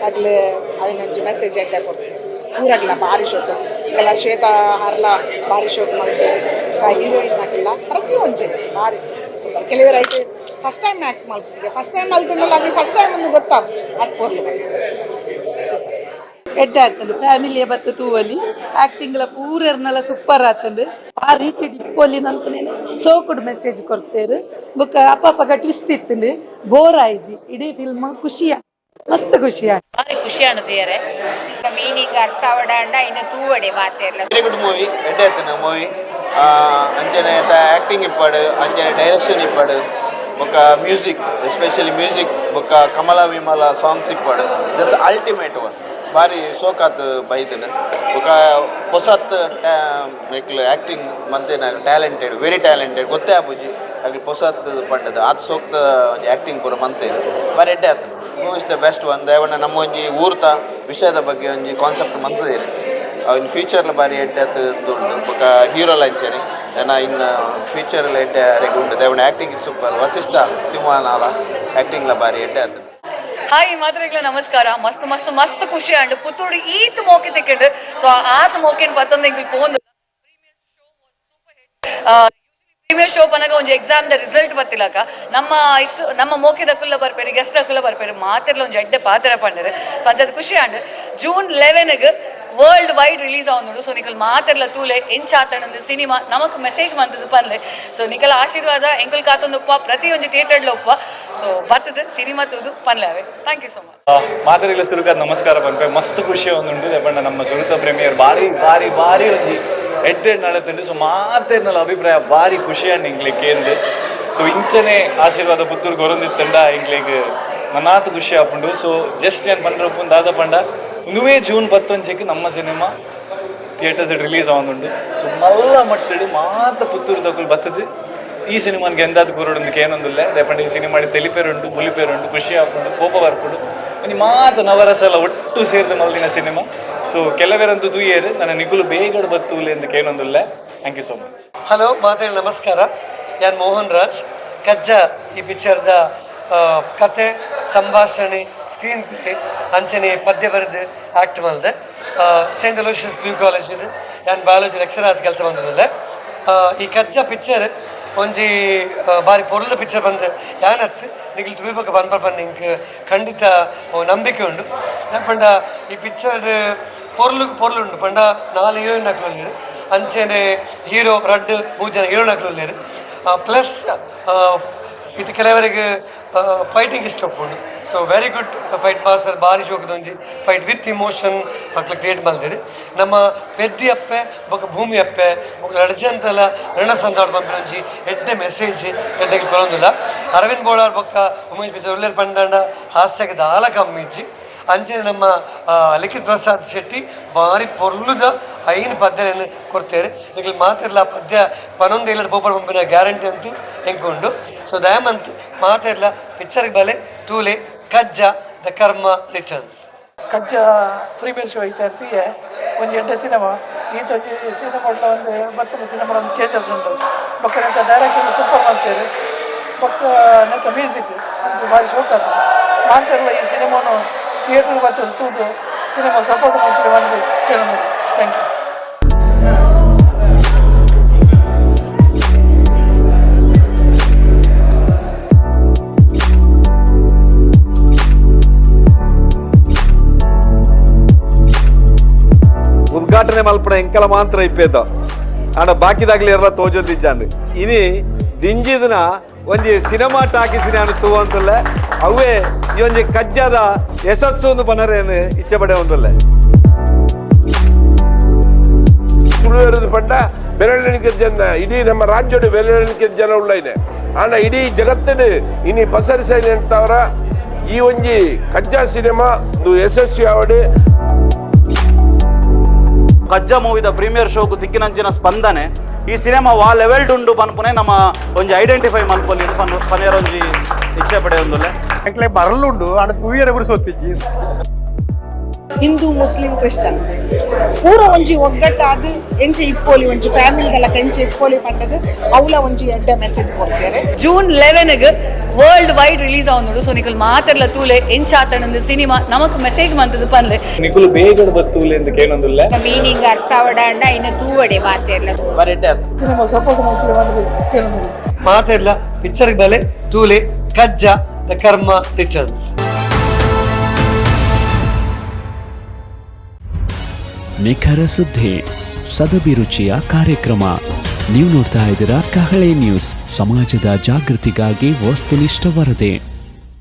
ಅಗ್ಲು ಅವಿನೊಂಜಿ ಮೆಸೇಜ್ ಎಡ್ಡೆ ಕೊಡ್ತೇರು ಊರಾಗ್ಲ ಬಾರಿ ಶೋಕು ಎಲ್ಲ ಶ್ವೇತಾ ಹಾರ್ಲ ಬಾರಿ ಶೋಕ್ ಮಲ್ತೇರು ಹೀರೋಯಿನ್ ಹಾಕಿಲ್ಲ ಪ್ರತಿಯೊಂಜಿ ಬಾರಿ ಸೂಪರ್. ಕೆಲವರು ಐಟ್ first time act ಮಲ್ಪುಗೆ first time ಮಲ್ತುಂಡಲ್ಲ ಅದು ಫಸ್ಟ್ ಟೈಮ್ ಒಂದು ಗೊತ್ತಾಗ್ತದೆ ಅದು ಪೊರ್ಲು ಸೂಪರ್ ಎಡ್ಡೆ ಆಗ್ತದೆ ಫ್ಯಾಮಿಲಿಯ ಬತ್ತ ತೂವಲಿ ಆ್ಯಕ್ಟಿಂಗ್ಲ ಪೂರೆರ್ನಲ ಸೂಪರ್ ಆತಂಡು ಆ ರೀತಿ ಡಿಪ್ಪೊಲಿ ನನ್ಪುನೇನು ಸೋಕುಡು ಮೆಸೇಜ್ ಕೊಡ್ತೇರು ಬೊಕ್ಕ ಅಪ್ಪಪ್ಪಗ ಟ್ವಿಸ್ಟ್ ಇತ್ತಂಡು ಬೋರ್ ಆಯ್ಜಿ ಇಡೀ ಫಿಲ್ಮ್ ಖುಷಿಯ ಮಸ್ತ್ ಖುಷಿಯ ಬಾರಿ ಖುಷಿ ಅಣ್ಣುತ್ತೀಯರೆ ಮೀನಿಂಗ್ ಅರ್ಥ ಆವಡಾಂಡ ಇನ್ನು ತೂವಡೆ ಮಾತೆರ್ಲ very good movie ಎಡ್ಡೆ ಆಯ್ತು ಮೂವಿ ಅಂಚನೆ ಆ್ಯಕ್ಟಿಂಗ್ ಇಪ್ಪಾಡು ಅಂಚನೆ ಡೈರೆಕ್ಷನ್ ಇಪ್ಪಾಡು ಬೊಕ್ಕ music especially music ಬೊಕ್ಕ ಕಮಲ ವಿಮಲ ಸಾಂಗ್ಸ್ ಇಪ್ಪಾಡು just ultimate one ಬಾರಿ ಸೋಕಾತ್ ಬೈದನ ಬೊಕ್ಕ ಪೊಸತ್ ಮೆಕ್ಲು ಆ್ಯಕ್ಟಿಂಗ್ ಮಂತೇನ talented very talented ಗೊತ್ತೇ ಆಪುಜಿ ಅಗ್ಲಿ ಪೊಸತ್ ಪಂಡದು ಆತ್ ಸೋಕ್ತ ಒಂಜಿ ಆ್ಯಕ್ಟಿಂಗ್ ಪೂರ ಮಂತೇನು ಬಾರಿ ಎಡ್ಡೆ ಆತನು movie is the best one. ದಯವಣ್ಣ ನಮ್ಮ ಒಂಜಿ ಊರ್ತ ವಿಷಯದ ಬಗ್ಗೆ ಒಂಜಿ ಕಾನ್ಸೆಪ್ಟ್ ಮಂತದೇರು ಇನ್ ಫ್ಯೂಚರ್ಲ ಬಾರಿ ಎಡ್ಡೆ ಆತು ಉಂಡು ಬೊಕ್ಕ ಹೀರೋ ಲಂಚನೆ ನನ್ನ ಇನ್ನು ಫ್ಯೂಚರ್ಲ ಎಡ್ಡೆ ಅರೆಗ್ ಉಂಡು ದಯವಣ್ಣ acting is super Vasishtha ಸಿಂಹನಾಲ ಆ್ಯಕ್ಟಿಂಗ್ಲ ಬಾರಿ ಎಡ್ಡೆ ಆತು. ಹಾಯ್ ಮಾತ್ರೆಗ್ಲ ನಮಸ್ಕಾರ. ಮಸ್ತ್ ಮಸ್ತ್ ಮಸ್ತ್ ಖುಷಿ ಅಂಡ್ ಪುತ್ತೂರು ಈತ್ ಮೋಕೆ ತಿಕ್ಕಂಡು ಸೊ ಆತ್ ಮೋಕೆನ್ ಪತ್ತೊಂದು ಎಂಕುಲು ಪೋಂದು ಪ್ರೀಮಿಯರ್ ಶೋ ಪನಗ ಒಂಜಿ exam the result ಬತ್ತಿಲಕ ನಮ್ಮ ಇಷ್ಟು ನಮ್ಮ ಮೋಕೆದ ಕುಲ್ಲ ಬರ್ಪೇರು ಗೆಸ್ಟ್ ಕುಲ್ಲ ಬರ್ಪೇರು ಮಾತೆರ್ಲ ಒಂಜಿ ಎಡ್ಡೆ ಪಾತ್ರ ಪಂಡರು. ಸೊ ಅಂಚದ ಖುಷಿ and June 11 world wide release ಆವೊಂದುಂಡು. ಸೊ ನಿಕಲ್ ಮಾತೆರ್ಲ ತೂಲೆ ಎಂಚಾತಣಂದು ಸಿನಿಮಾ ನಮಕ್ ಮೆಸೇಜ್ ಮಂತದು ಪನ್ಲೆ. ಸೊ ನಿಕಲ್ ಆಶೀರ್ವಾದ ಎಂಕುಲ್ ಕಾತೊಂದು ಉಪ್ಪ ಪ್ರತಿ ಒಂಜಿ ಥಿಯೇಟರ್ಲ ಉಪ್ಪ. ಸೊ ಬತ್ತದು ಸಿನಿಮಾ ತೂದು ಪನ್ಲೆ ಅವೆ. Thank you so much. ಮಾತೆರೆಗ್ಲ ಸುರುಕಾದ್ ನಮಸ್ಕಾರ ಪನ್ಪೆ ಮಸ್ತ್ ಖುಷಿ ಒಂದುಂಡು ದೆಪಂಡ ನಮ್ಮ ಸುರುತ ಪ್ರೀಮಿಯರ್ ಬಾರಿ ಬಾರಿ ಬಾರಿ ಒಂಜಿ ಎಡ್ಡೆ ನಡತುಂಡು. ಸೊ ಮಾತೆರ್ನಲ ಅಭಿಪ್ರಾಯ ಬಾರಿ ಖುಷಿ ಅಂಡ್ ಎಂಕ್ಲೆಗ್ ಕೇಂದ್. ಸೊ ಇಂಚನೆ ಆಶೀರ್ವಾದ ಪುತ್ತೂರು ಗೊರೊಂದಿತ್ತಂಡ ಎಂಕ್ಲೆಗ್ ನನಾತ್ ಖುಷಿ ಆಪುಂಡು. ಸೊ ಜಸ್ಟ್ ಏನ್ ಪಂಡ್ರೆ ಉಪ್ಪುಂಡು ದಾದ ಪಂಡ ಉಂದುವೇ ಜೂನ್ 11 ನಮ್ಮ cinema theatres release ಆವೊಂದುಂಡು. ಸೊ ಮಲ್ಲ ಮಟ್ಟಡ್ ಮಾತ ಪುತ್ತೂರು ದಕುಲು ಬತ್ತದು ಈ ಸಿನಿಮಾನ್ಗೆ ಎಂದಾದ್ ಕೂರೊಡುಂದು ಕೇನೊಂದುಲ್ಲೆ ದಯಪಂಡ ಈ ಸಿನಿಮಾ ತೆಲಿಪೇರುಂಡು ಬುಲಿಪೇರುಂಡು ಖುಷಿ ಆಪುಂಡು ಕೋಪ ಬರ್ಪುಂಡು ಒಂಜಿ ಮಾತ ನವರಸಲ ಒಟ್ಟು ಸೇರ್ದು ಮಲ್ದಿನ ಸಿನಿಮಾ. ಸೊ ಕೆಲವೆರಂತೂ ತೂಯೇರು ನನ್ನ ನಿಕುಲು ಬೇಗಡ್ ಬತ್ತೂಲೆ ಅಂತ ಕೇಳೊಂದುಲ್ಲೆ. Thank you so much. Hello ಮಾತೇಳಿ ನಮಸ್ಕಾರ. ಯಾನ್ ಮೋಹನ್ ರಾಜ್. ಕಜ್ಜ ಈ ಪಿಕ್ಚರ್ದ ಕತೆ, ಸಂಭಾಷಣೆ, ಸ್ಕ್ರೀನ್ ಪ್ಲೇ ಅಂಚನೆ ಪದ್ಯ ಬರೆದು ಆ್ಯಕ್ಟ್ ಮಲ್ದೆ. Saint Aloysius P U college ಯಾನ್ ಬಯಾಲಜಿ ಲೆಕ್ಚರ್ ಆದ ಕೆಲಸ ಬಂದಿಲ್ಲ. ಈ ಕಜ್ಜ ಪಿಕ್ಚರ್ ಒಂಜಿ ಬಾರಿ ಪೊರ್ಲದ ಪಿಕ್ಚರ್ ಬಂದು ಯಾನತ್ ನಿಗ್ಲು ತೂಯಿಬೊಕ ಪನ್ಪರ್ ಪಂದ್ ಇಂಕ್ ಖಂಡಿತ ನಂಬಿಕೆ ಉಂಡು. ಪಂಡ ಈ ಪಿಕ್ಚರ್ ಪೊರ್ಲುಗ್ ಪೊರ್ಲುಂಡು. ಪಂಡ ನಾಲ್ ಹೀರೋಯಿನ್ ಅಕ್ಲು, ಅಂಚೆನೆ ಹೀರೋ ರಡ್ಡ್ ಮೂರು ಜನ ಹೀರೋಯಿನ್ ಅಕ್ಲು, ಪ್ಲಸ್ ಇದು ಕೆಲವರಿಗೆ ಫೈಟಿಂಗ್ ಇಷ್ಟ ಉಪ್ಪುಂಡು. So very good fight master, ಬಾರಿ ಶೋಕದ ಒಂಜಿ ಫೈಟ್ ವಿತ್ ಇಮೋಷನ್ ಅಕ್ಲು ಕ್ರಿಯೇಟ್ ಮಲ್ದೇರು. ನಮ್ಮ ಪೆದ್ದಿ ಅಪ್ಪೆ ಬೊಕ ಭೂಮಿ ಅಪ್ಪೆ ಬೊಕ ಅಡ್ಜಂತಲ ರಣಸಂತಾಡ್ ಪನ್ಪಿನ ಒಂಜಿ ಎಡ್ಡೆ ಮೆಸೇಜ್ ಎಡ್ಡೆಗ್ ಕೊರೊಂದುಲ್ಲ. ಅರವಿಂದ್ ಬೋಳಾರ್ ಬೊಕ್ಕ ಉಮೇಶ್ ಪಿಕ್ಚರ್ ಉಲ್ಲೆರ್ ಪಂಡಾಂಡ ಹಾಸ್ಯಕ್ಕೆ ದಾಲ ಕಮ್ಮಿ ಇಜ್ಜಿ. ಅಂಚನೆ ನಮ್ಮ ಲಿಖಿತ್ ಪ್ರಸಾದ್ ಶೆಟ್ಟಿ ಬಾರಿ ಪೊರ್ಲುದ ಐನ್ ಪದ್ಯಲೆನ್ ಕೊಡ್ತೇವೆ. ನಿಕ್ಲು ಮಾತೆರ್ಲ ಪದ್ಯ ಪನೊಂದು ಇಲ್ಲ ಪೋಪರ್ ಪಂಪಿನ ಗ್ಯಾರಂಟಿ ಅಂತೂ ಎಂಕುಂಡು. ಸೊ ದಯಮಂತ್ ಮಾತೆರ್ಲ ಪಿಕ್ಚರ್ಗೆ ಬಲೆ ತೂಲೆ Kajja the karma returns. Kajja premiere show ಐತೆ ಅಂತೀಯೆ ಒಂಜಿ ಎಡ್ಡೆ ಸಿನಿಮಾ. ಈತ ಒಂಜಿ ಸಿನಿಮಾ ಒಂದು ಬತ್ತಿನ ಸಿನಿಮಾ ಒಂದು ಚೇಂಜಸ್ ಉಂಟು. ಬೊಕ್ಕ ನೆತ್ತ ಡೈರೆಕ್ಷನ್ ಸೂಪರ್ ಮಾಡ್ತೇವೆ. ಬೊಕ್ಕ ನೆತ್ತ ಮ್ಯೂಸಿಕ್ ಅಂಚೆ ಭಾರಿ ಶೋಕ್ ಆತು. ಮಾತೆರ್ಲ ಈ ಸಿನಿಮಾನು ಥಿಯೇಟ್ರಿಗೆ ಬರ್ತದೆ ತೂದು ಸಿನಿಮಾ ಸಪೋರ್ಟ್ ಮಾಡ್ತಾರೆ ಮಾಡಿದೆ ಕೇಳೋದು. Thank you. ಉದ್ಘಾಟನೆ ಮಲ್ಪಣ ಎಂಕಲ ಮಾತ್ರ ಇಪ್ಪೇತ ಆಂಡ ಬಾಕಿದಾಗ್ಲಿ ಎರ್ಲ ತೋಜೊಂದಿಜ್ಜಾಂಡ್. ಇನಿ ದಿಂಜಿದನ ಒಂಜಿ ಸಿನಿಮಾ ಟಾಕೀಸಿನ ತೂವಂತುಲ್ಲೆ ಅವೇ ಈ ಒಂಜಿ ಕಜ್ಜದ ಯಶಸ್ಸು ಒಂದು ಪನರೇನು ಇಚ್ಛೆ ಪಡೆ ಒಂದುಲ್ಲೆ. ತುಳುವೆರದು ಪಂಡ ಬೆರಳೆಣಿಕೆ ಜನ, ಇಡೀ ನಮ್ಮ ರಾಜ್ಯಡು ಬೆರಳೆಣಿಕೆ ಜನ ಉಳ್ಳೈನೆ. ಆಂಡ ಇಡೀ ಜಗತ್ತಡು ಇನಿ ಪಸರಿಸೈನೆ ಅಂತವರ ಈ ಒಂಜಿ ಕಜ್ಜ ಸಿನಿಮಾ ಒಂದು ಯಶಸ್ವಿ ಆವಡು. ಕಜ್ಜ ಮೂವಿದ ಪ್ರೀಮಿಯರ್ ಶೋಕು ತಿಕ್ಕಿನಂಚಿನ ಸ್ಪಂದನೆ ಈ ಸಿನಿಮಾ ವಾ ಲೆವೆಲ್ಡ್ ಉಂಡು ಪನ್ಪುನೆ ನಮ್ಮ ಒಂಜಿ ಐಡೆಂಟಿಫೈ ಮಲ್ಪೊಲಿ ಪನೇರ ಒಂಜಿ ಇಚ್ಛೆ ಪಡೆಯೊಂದುಲ್ಲೆ. ಎಂಕ್ಲೆ ಬರಲುಂಡು ಆಂಡ ತೂಯರೆ ಪೂರ ಸೊತ್ತಿಜ್ಜಿ. ಹಿಂದೂ ಮುಸ್ಲಿಂ ಕ್ರಿಶ್ಚಿಯನ್ ಪೂರ ಒಂಜಿ ಒಗ್ಗಟ್ಟಾದ ಎಂಚ ಇಪ್ಪೋಲಿ ಒಂಜಿ ಫ್ಯಾಮಿಲಿ ತಲಕ ಎಂಚ ಇಪ್ಪೋಲಿ ಪಂಡದು ಅವಲ ಒಂಜಿ ಎಡ್ಡೆ ಮೆಸೇಜ್ ಕೊಡ್ತಾರೆ. ಜೂನ್ 11 ವರ್ಲ್ಡ್ ವೈಡ್ ರಿಲೀಸ್ ಆವೊಂದುಂಡು. ಸೊ ನಿಕುಲು ಮಾತೆರ್ಲ ತೂಲೆ ಎಂಚಾತಣಂದು ಸಿನಿಮಾ ನಮಕ್ ಮೆಸೇಜ್ ಮಂತದು ಪನ್ಲೆ. ನಿಕುಲು ಬೇಗಡ್ ಬತ್ತೂಲೆ ಅಂತ ಕೇಳೊಂದುಲ್ಲೆ. ಮೀನಿಂಗ್ ಅರ್ಥ ಅವಡಾಂಡ ಇನ್ನು ತೂವಡೆ ಮಾತೆರ್ಲ. ಸಿನಿಮಾ ಸಪೋರ್ಟ್ ಮಾಡ್ತಾರೆ ಮಾಡಿದೆ ಕೇಳೋದು. ಮಾತೆರ್ಲ ಪಿಕ್ಚರ್ಗೆ ಬಲೆ ತೂಲೆ ಕಜ್ಜ the karma returns. ನಿಖರ ಸುದ್ದಿ, ಸದಭಿರುಚಿಯ ಕಾರ್ಯಕ್ರಮ. ನೀವು ನೋಡ್ತಾ ಇದ್ದೀರಾ ಕಹಳೆ ನ್ಯೂಸ್, ಸಮಾಜದ ಜಾಗೃತಿಗಾಗಿ ವಸ್ತುನಿಷ್ಠ ವರದಿ.